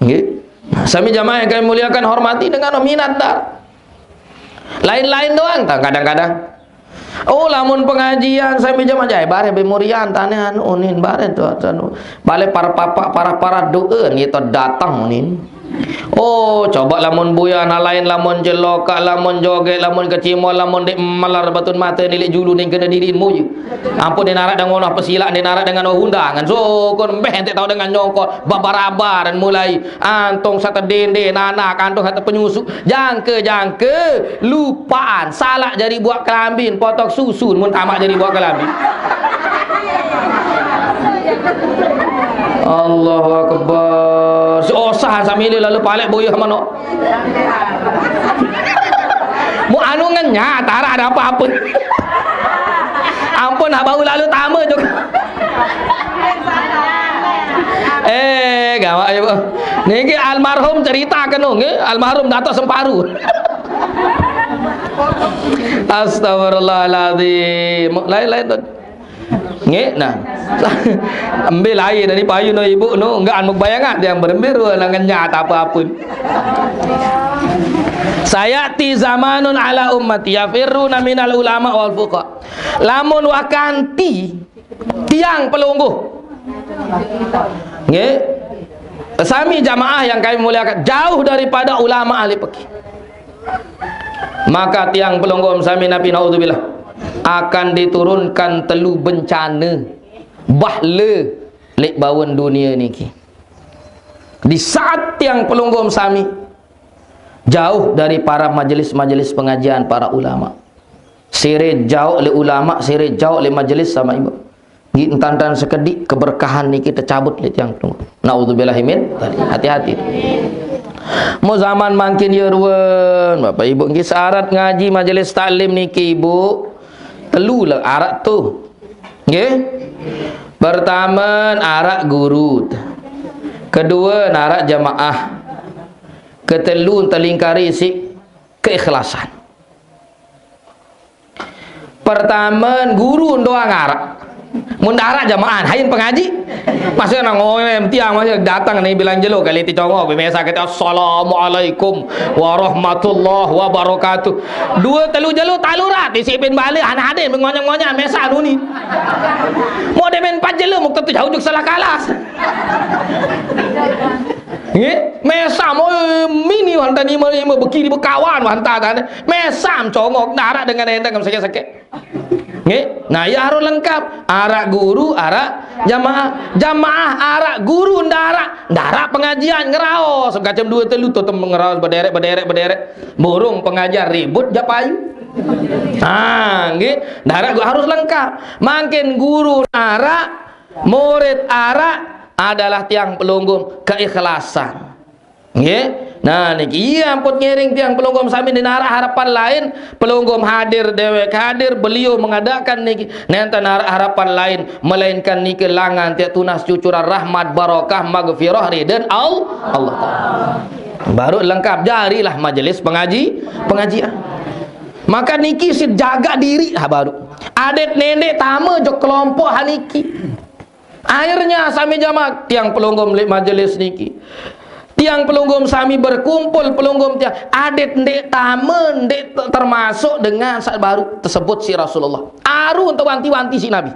Nggih. Sami jamaah yang kami muliakan hormati dengan minat dah. Lain-lain doang tah kadang-kadang. Oh, lamun pengajian sami jamaah jai, bareh be murian taneh anu unin bareh tu anu. Balik para papa, para, para doa gitu datang unin. Oh, coba lamun buya na lain, lamun jeloka, lamun joget, lamun kecimol, lamun dek melar batun mata nilik julu ning kena diri moyu. Ampun, dia narak dengan pesilak, dia narak dengan undangan. Syukur mbeh ente tahu dengan nyongkol, babarabaran mulai. Antong sate dende, nanak, antong sate penyusu. Jangke, jangke, lupaan. Salak jari buat kelambin, potok susun, mun tamak jari buat kelambin. Allahu Akbar. Si osah sambil lalu palek boyah mano. Mu anu ngenyah, tara ada apa-apa. Ampun, nak bau lalu tama juga. Eh, gawat ya, Bu. Niki almarhum cerita kenu, nggih, almarhum Dato Semparu. Astagfirullahaladzim. Lain-lain tu. Nggih, nah. Ambil lain dari payu no ibu no, enggak anu bayangan yang berembiru, ngenyah apa-apa. Sayati zamanun ala ummati yafirruna minal ulama wal fuqa. Lamun wakanti tiang pelungguh. Nggih. Sami jamaah yang kami muliakan, jauh daripada ulama ahli fikih. Maka tiang pelungguh sami napi naudzubillah akan diturunkan telu bencana bahle lek baun dunia niki. Di saat tiang pelungguh sami jauh dari para majelis-majelis pengajian para ulama. Sire jauh le ulama, sire jauh le majelis sama ibu. Nggih, entan-entan sekedik keberkahan niki tercabut le tiang pelungguh. Naudzubillahi min dzalik. Hati-hati. Mau zaman makin yeruan, Bapak Ibu, nggih, syarat ngaji majelis taklim niki, Ibu. Telu lah arak tu. Nggih. Pertama, arak guru. Kedua, arak jamaah. Ketelu, telingkari si keikhlasan. Pertama, guru doang arak. Mun arak jamaah, hain pengaji. Masih nang ngoyem tiang masih datang nih bilang jelo kali ti congok, biasa kita assalamualaikum warahmatullahi wabarakatuh. Dua telu jelo talurat, isi pin balik, anak ade mengonyang-ngonyang, mesa nuni. Mau demen empat jelo, mau tentu jauh juk salah kalas. Nggih, mesa mau mini wanta ni mau mau bekiri bekawan wanta tane. Mesam congok, arak dengan endang seke-seke. Nggih. Nah, ya harus lengkap. Arak guru, arak jamaah. Jamaah arak guru ndarak. Ndarak pengajian ngeraos. Kacem dua telu tutem ngeraos bederek, bederek, bederek. Burung pengajian ribut japayu. Ah, nggih. Ndarak gua harus lengkap. Makin guru arak, murid arak adalah tiang pelungguh keikhlasan. Nggih. Nah, niki iya ampun ngiring tiang pelungguh sami di narak harapan lain, pelungguh hadir dewek hadir, beliau mengadakan niki. Nenten narak harapan lain melainkan niki langan tiak tunas cucuran rahmat barokah magfirah ridhen Al- Allah Taala. Baru lengkap jarilah majelis pengaji, pengajian. Maka niki si jaga diri ha baru. Adet nendek tama jo kelompok ha niki. Akhirnya sami jamak tiang pelungguh lek majelis niki. Tiang pelungguh sami berkumpul pelungguh tiang adet ndek tama ndek te- termasuk dengan saat baru tersebut si Rasulullah. Aru untuk wanti-wanti si Nabi.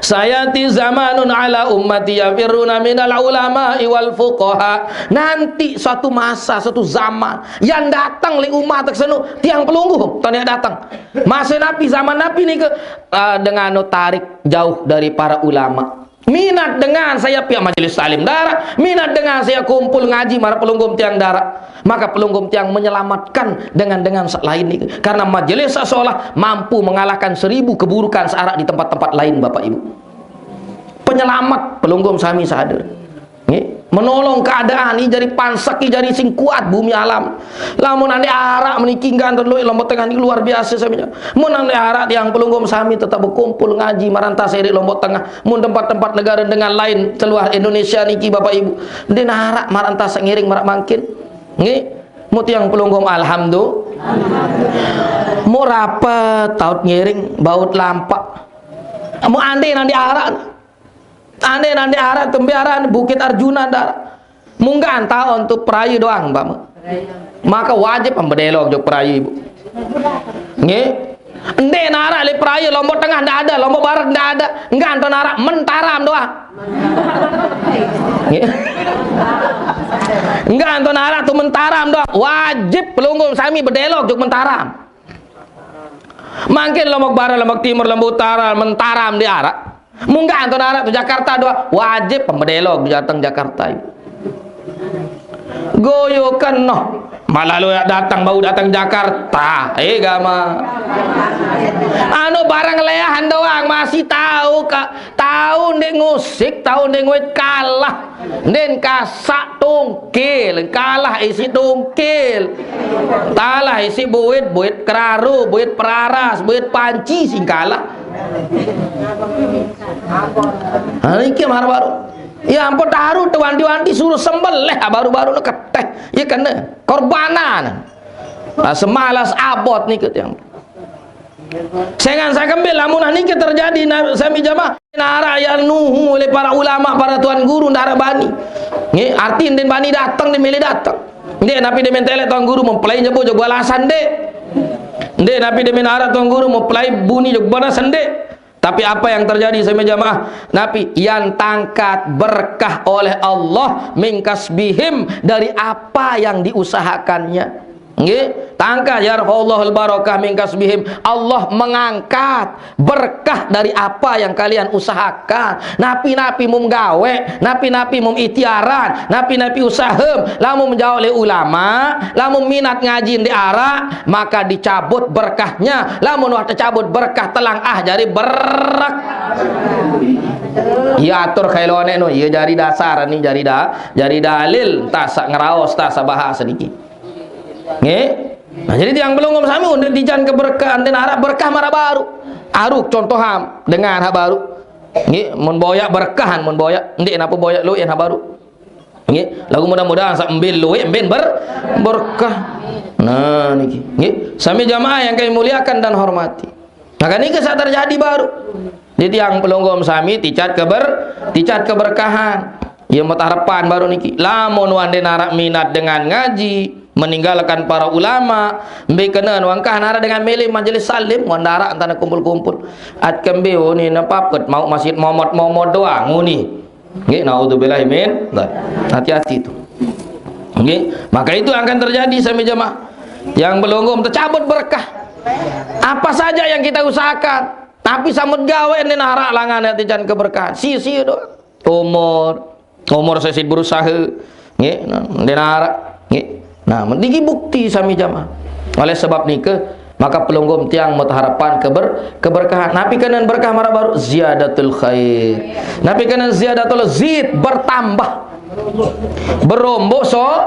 Sayati zamanun ala ummati yafirruna minal ulama wal fuqaha. Nanti suatu masa, suatu zaman yang datang li umat tersenu tiang pelungguh tanya datang. Masa Nabi, zaman Nabi ni ke ah, dengan tarik jauh dari para ulama. Minat dengan saya pihak majelis taklim darak, minat dengan saya kumpul ngaji mara pelungguh tiang darak. Maka pelungguh tiang menyelamatkan dengan dengan lain ni. Karena majelis sasolah mampu mengalahkan seribu keburukan searak di tempat-tempat lain, Bapak Ibu. Penyelamat pelungguh sami sadar. Nggih, menolong keadaan ini jadi pansek ini jadi sing kuat bumi alam. Lamun ande arak meniki ngganten luwih Lombok Tengah ini luar biasa sampeyan. Mun ande arak tiang pelungguh sami tetap berkumpul ngaji maranta seri Lombok Tengah. Mun tempat-tempat negara dengan lain keluar Indonesia niki Bapak Ibu. Ande arak maranta sengiring marak mangkin. Nggih. Mu tiang pelungguh alhamdulillah. Mu rapet taut ngiring baut lampak. Mu ande nandi arak. Ande nandi arak tembe arak Bukit Arjuna dah. Mungga antau untuk perayu doang, Pak. Maka wajib pembedelo jok perayu ibu. Nggih. Ndeq narak leq Praya, Lombok Tengah ndak ada, Lombok Barat ndak ada. Enggak, anto narak Mentaram doang. Nggih. Enggak, anto narak tu Mentaram doang. Wajib pelungguh sami bedelok jok Mentaram. Mangkin Lombok Barat, Lombok Timur, Lombok Utara, Mentaram ndeq araq. Mun enggak anto narak tu Jakarta doang. Wajib bedelok dateng Jakarta. Goyo keno. Malah lo dateng, bau dateng Jakarta. Eh, gama. Anu barang leahan doang masih tau, Kak. Tau ndeq ngusik, tau ndeq nguit kalah. Ndeqn kasaq tongkil, kalah isiq tongkil. Kalah isiq buit, buit keraro, buit peraras, buit panci sing kalah. Ha, niki maraq baruq. Ya ampun, taruh tewanti-wanti suruh sembelih, baruq-baruq ne keteh. Ya kene korbanan. Nah, semalas abot niki tiang. Sengan sakembil lamun niki terjadi, na-, sami jamaah. Narak ya nuhu oleh para ulama, para tuan guru, ndaraq bani. Nggih, arti ndeqn bani dateng, ndeqn mele dateng. Ndeq napi demen telek tuan guru mempelai nyebut jok alasan ndeq. Ndeq napi demen araq tuan guru mempelai bunyi jok bana sendeq. Tapi apa yang terjadi sami jamaah? Napi yang tangkat berkah oleh Allah min kasbihim, dari apa yang diusahakannya. Nggih, tangkat yarfa'ullahul barakah min kasbihim. Allah mengangkat berkah dari apa yang kalian usahakan. Napi-napi mum gawe, napi-napi mum ikhtiaran, napi-napi usahem, lamun menjawab oleh ulama, lamun minat ngaji ndeq araq, maka dicabut berkahnya. Lamun wah tecabut berkah, telang ah jari berkah. Iya atur kailone no, iya jari dasar ni, jari da-, jari dalil, tasaq ngeraos, tasaq bahas niki. Nggih. Nah, jadi tiang pelungguh sami, ndeq tican keberkahan, ndeqn araq berkah maraq baruq. Araq contoh ham dengan hak baruq. Nggih, mun boyaq berkahan, mun boyaq ndeq, napa boyaq lueq hak baruq. Nggih, laguq mudah-mudahan saq mbe lueq, mbe ber-, berkah. Nah, niki. Nggih, sami jamaah yang kami muliakan dan hormati. Nah, kan niki saq terjadi baruq. Jadi tiang pelungguh sami ticat keber-, ticat keberkahan. Ya, mut harepan baruq niki. Lamun wah ndeqn araq minat dengan ngaji, meninggalkan para ulama, mbe kenen wah engkah naraq dengan mele majelis salim, wah ndaraq entane kumpul-kumpul. At kembe uni nepapet mau masjid momot-momot doang uni. Nggih, naudzubillah min. Hati-hati tu. Nggih, maka itu yang akan terjadi sami jamaah. Yang pelungguh tecabut berkah. Apa saja yang kita usahakan, tapi samut gawe ndeqn araq langan atican keberkahan. Sia-sia doang. Umur, umur sesit berusaha. Nggih, nah, ndeqn araq. Nggih. Nah, niki bukti sami jamaah. Oleh sebab nike, maka pelungguh tiang mut harepan keber-, keberkahan. Napi kenen berkah maraq baruq? Ziyadatul khair. Napi kenen ziyadatul zid? Bertambah. Beromboq so-,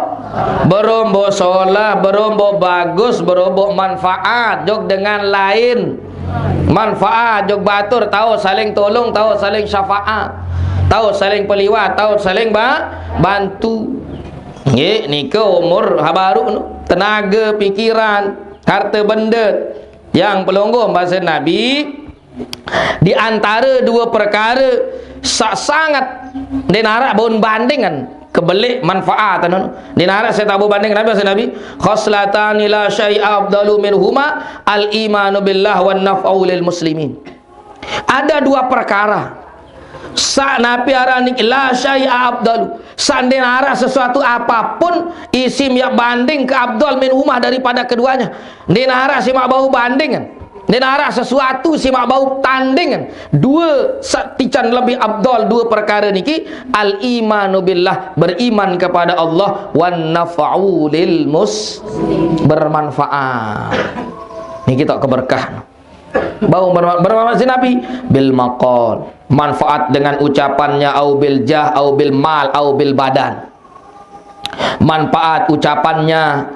beromboq solah, beromboq bagus, beromboq manfaat jok dengan lain. Manfaat jok batur, tao saling tolong, tao saling syafaat, tao saling peliwat, tao saling ba-, bantu. Nggih, nike umur hak baruq no. Tenage, pikiran, harte bende. Tiang pelungguh base Nabi, di antare due perkare saq sanget ndeqn araq bau bandingan, kebeleq manfaat, anu. Ndeqn araq saq tao bau banding, napi base Nabi? "Khoslatani la syai'a afdalu minhuma, al-imanu billah wan naf'u lil muslimin." Ada dua perkara saq napi aran niki la syai'a afdalu, saq ndeqn araq sesuatu apapun isiq miaq banding ke afdal minhuma daripada keduanya. Ndeqn araq siq maq bau banding. Ndeqn araq sesuatu siq maq bau tanding. Due saq tican lebih afdal due perkare niki, al-imanu billah, beriman kepada Allah, wan naf'u lil mus-, bermanfaat. Niki taq keberkah. Bau berma-, bermanfaat si Nabi bil maqal. Manfaat dengan ucapannya, au bil jah, au bil mal, au bil badan. Manfaat ucapannya,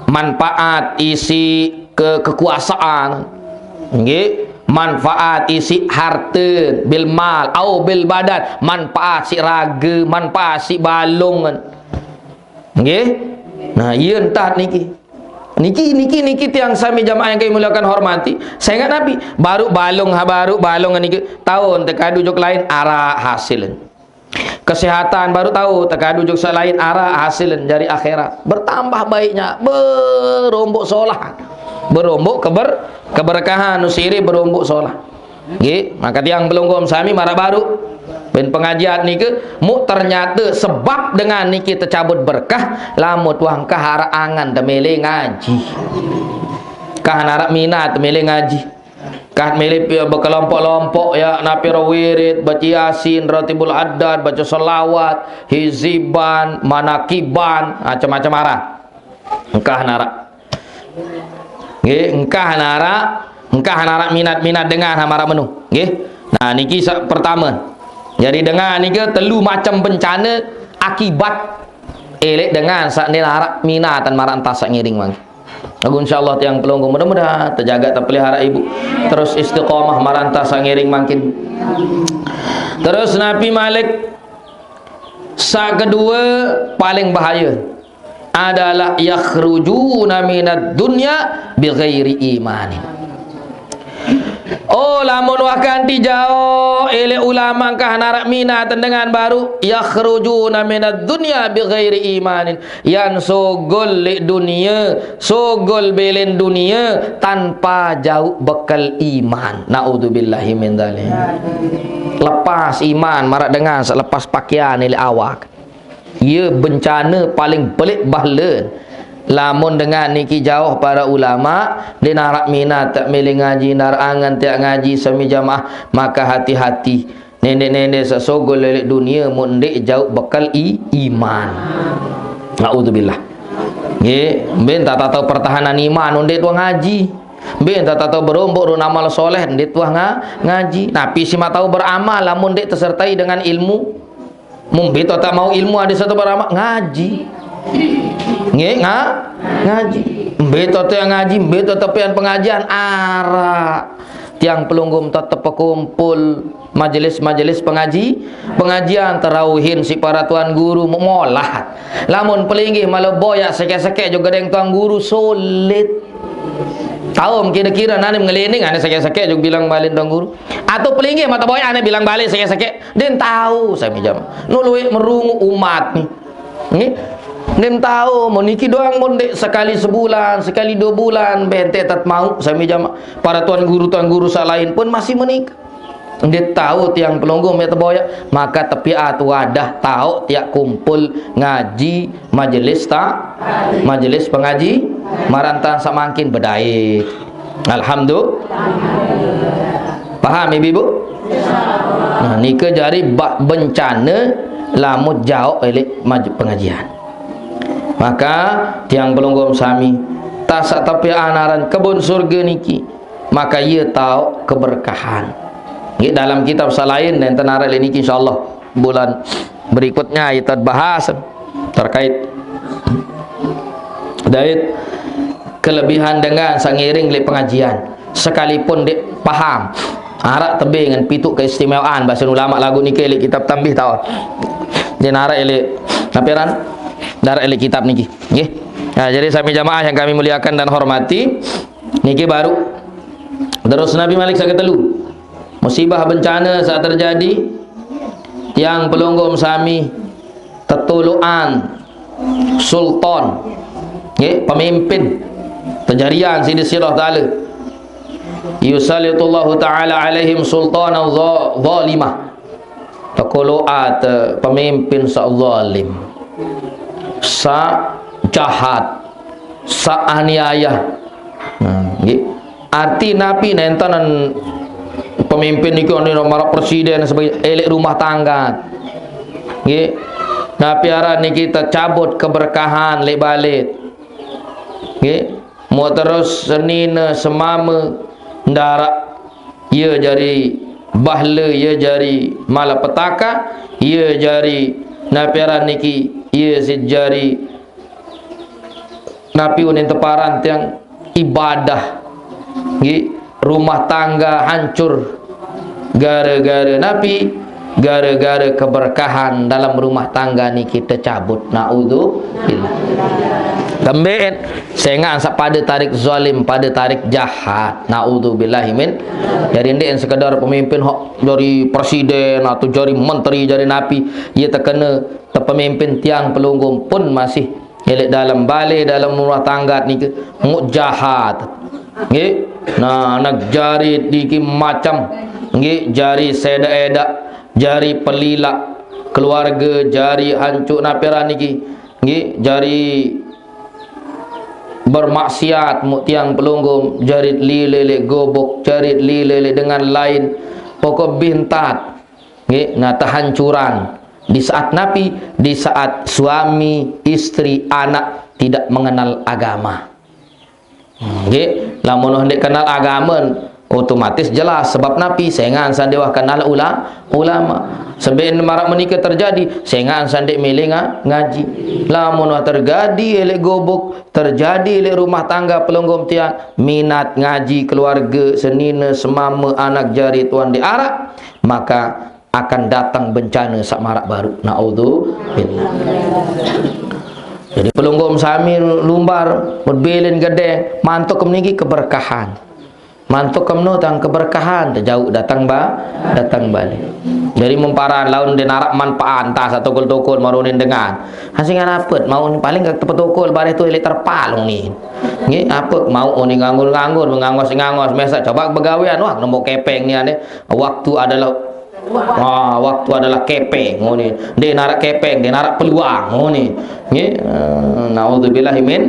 manfaat isi ke-, kekuasaan. Nggih, manfaat isi harte, bil mal, au bil badan, manfaat si rage, manfaat si balung. Nggih. Nah, iya entat niki. Niki, niki, niki tiang sami jamaah yang kami muliakan hormati. Saya ingat Nabi, baruq balung, ha, baruq balung niki taun tekadu jok lain araq hasil. Kesehatan baruq tao tekadu jok saq lain araq hasil jari akhirat. Bertambah baiknya, beromboq solah. Berombok keber-, keberkahan, nu sire berombok solah. Nggih, maka tiang pelungguh sami maraq baruq. Ben pengajian nike, muq ternyate sebab dengan niki tecabut berkah, lamun wah engkah araq angen temele ngaji. Engkah naraq minat temele ngaji. Engkah mele pi-, bekelompok-lompok ya, napi ro wirid, baca Yasin, Ratibul Haddad, baca selawat, hiziban, manakiban, macem-macem araq. Engkah naraq. Nggih, engkah naraq, engkah naraq minat-minat dengan maraq menu. Nggih. Nah, niki saq pertame. Jari dengan nike telu macem bencane akibat eleq dengan saq ndeq araq minatan maraq entah saq ngiring mangkin. Laguq insyaallah tiang pelungguh mudah-mudahan tejaga tepelihara ibu terus istiqomah maraq entah saq ngiring mangkin. Terus napi malik saq kedue paling bahaye adalah yakhrujuna minad dunya bighairi imanin. Oh, lamun wah kanti jaoq eleq ulama engkah naraq minat dengan baruq, yakhrujuna minad dunya bighairi imanin. Yan sugul leq dunie, sugul belen dunie tanpa jauq bekel iman. Naudzubillahi min dzalik. Lepas iman maraq dengan saq lepas pakaian leq awak. Ie bencane paling peleq bahlen. Lamun dengan niki jaoq para ulama, ndeq naraq minat tiaq mele ngaji, naraq angen tiaq ngaji sami jamaah, maka hati-hati. Nende-nende saq sugul leq dunie mun ndeq jaoq bekel i-, iman. Naudzubillah. Nggih, mbe entan tao pertahanan iman, ndeq tuah ngaji. Mbe entan tao berombok ruen amal soleh, ndeq tuah nga-, ngaji. Napi simaq tao beramal, lamun ndeq tesertai dengan ilmu? Mun mbe to tiaq mauq ilmu adeq saq tao beramal? Ngaji. Nggih, nga-, ngaji. Mbe to tiaq ngaji, mbe to tiaq pian pengajian? Araq. Tiang pelungguh tetep pekumpul majelis-majelis pengaji-, pengajian, terauhin siq para tuan guru memolah. Lamun pelinggih male boyaq sekeq-sekeq jok gedeng tuan guru sulit. Taom kire-kire nane ngelining ane sekeq-sekeq jok bilang balen tuan guru. Atau pelinggih mata boyaq ane bilang balen sekeq-sekeq. Ndeqn tao sami jamaah. Nu lueq merunguq umat ni. Nggih. Ndeqn tao, mun niki doang mun ndeq sekali sebulan, sekali due bulan, benteq tet mauq sami jamaah. Para tuan guru, tuan guru saq lain pun masih menikah. Ndeq tao tiang pelungguh mata boyaq, maka tepiaq wadah taoq tiaq kumpul ngaji majelis ta-, majelis pengaji maraq entan saq mangkin bedait. Alhamdulillah. Paham, Ibu? Nah, nike jari bak bencane lamun jaoq eleq maj-, pengajian. Maka tiang pelungguh sami, tasaq tepiaq aran kebon surge niki, maka ie taoq keberkahan. Nggih, dalam kitab saq lain nenten araq leq niki, insyaallah bulan berikutnya ite bahas terkait dait kelebihan dengan saq ngiring leq pengajian, sekalipun ndeq paham. Araq tebeng ngan pituq keistimewaan basen ulama laguq niki leq kitab Tanbih taoq. Ndeqn araq leq napi aran? Ndeqn araq leq kitab niki. Nggih. Nah, jadi sami jamaah yang kami muliakan dan hormati, niki baruq. Terus napi malik saq ketelu. Musibah bencane saq terjadi, tiang pelungguh sami tetoloqan sultan, nggih, pemimpin, tejarian siq Deside Allah Taala. Yusallitullahu taala alaihim sultanan za-, zalimah. Tekoloqan pemimpin saq zalim, saq jahat, saq aniaya. Nah, nggih. Arti napi nenten pemimpin niki, ane maraq presiden, sebagai eleq rumah tangga. Nggih. Napi aran niki tecabut keberkahan leq bale. Nggih. Muq terus senine semame ndaraq, ie jari bahle, ie jari malapetaka, ie jari napi aran niki, ie siq jari napi unin teparan tiang ibadah. Nggih, rumah tangga hancur. Gara-gara napi? Gara-gara keberkahan dalam rumah tangga niki tecabut. Naudzubillah. Kembeqn, sengaq saq pade tarik zalim, pade tarik jahat. Naudzubillahi min. Jari ndeqn sekedar pemimpin hoq jari presiden atau jari menteri, jari napi. Ie tekene te pemimpin tiang pelungguh pun masih eleq dalem bale, dalem rumah tangga nike muq jahat. Nggih. Nah, anak jari niki macam. Nggih, jari sedak-edak, jari pelilak, keluarga jari hancur napiran niki. Nggih, jari bermaksiat mu tiang pelungguh, jari lilele gobok, jari lilele dengan lain. Pokok bintat. Nggih, nah, kehancuran. Di saat napi, di saat suami, istri, anak tidak mengenal agama. Nggih, lamun wah ndeq kenal agama, otomatis jelas sebab napi, sengan sande wah kenal ula-, ulama. Sebab marak menika terjadi, sengan sande milih nga-, ngaji. Lamun wah terjadi eleq gubuk, terjadi eleq rumah tangga pelungguh tiang, minat ngaji keluarga, senine, semame, anak jari tuan di arak, maka akan datang bencana saq maraq baruq. Naudzubillah. Jadi pelungguh sami lumbar, bilin gede, mantuk meniki keberkahan. Mantuk kemno tang keberkahan, tejauq datang ba-, datang balik. Jadi memparan laun ndeq naraq manfaat, entah saq tokol-tokol maronin dengan. Asing apet, mau paling gak tepetokol bareh tu eleq terpal ni. Nggih, apet mau ni nganggur-nganggur, ngangos-ngangos, mesaq coba begawean, wah, nemu kepeng ni aneh. Waktu adalah Wah, waktu adalah kepeng, ngene. Ndeq naraq kepeng, ndeq naraq peluang, ngene. Nggih, eh, naudzubillahi min.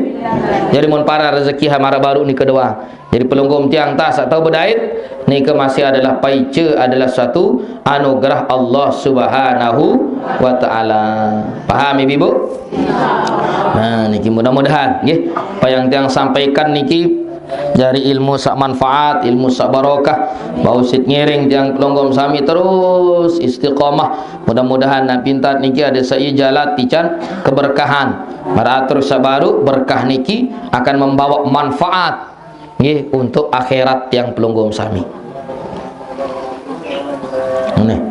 Jadi mun para rezeki ha maraq baruq nike doang. Jadi pelungguh tiang tas atau bedait nike masih adalah paice, adalah suatu anugerah Allah Subhanahu wa taala. Paham, Ibu? Nah, niki mudah-mudahan nggih apa yang tiang sampaikan niki jari ilmu saq manfaat, ilmu saq barokah, bau sit ngiring tiang pelungguh sami terus istiqomah. Mudah-mudahan nah pintat niki ada saq ijalat tican keberkahan. Maratur saq baruq berkah niki akan membawa manfaat nggih untuk akhirat tiang pelungguh sami. Nggih.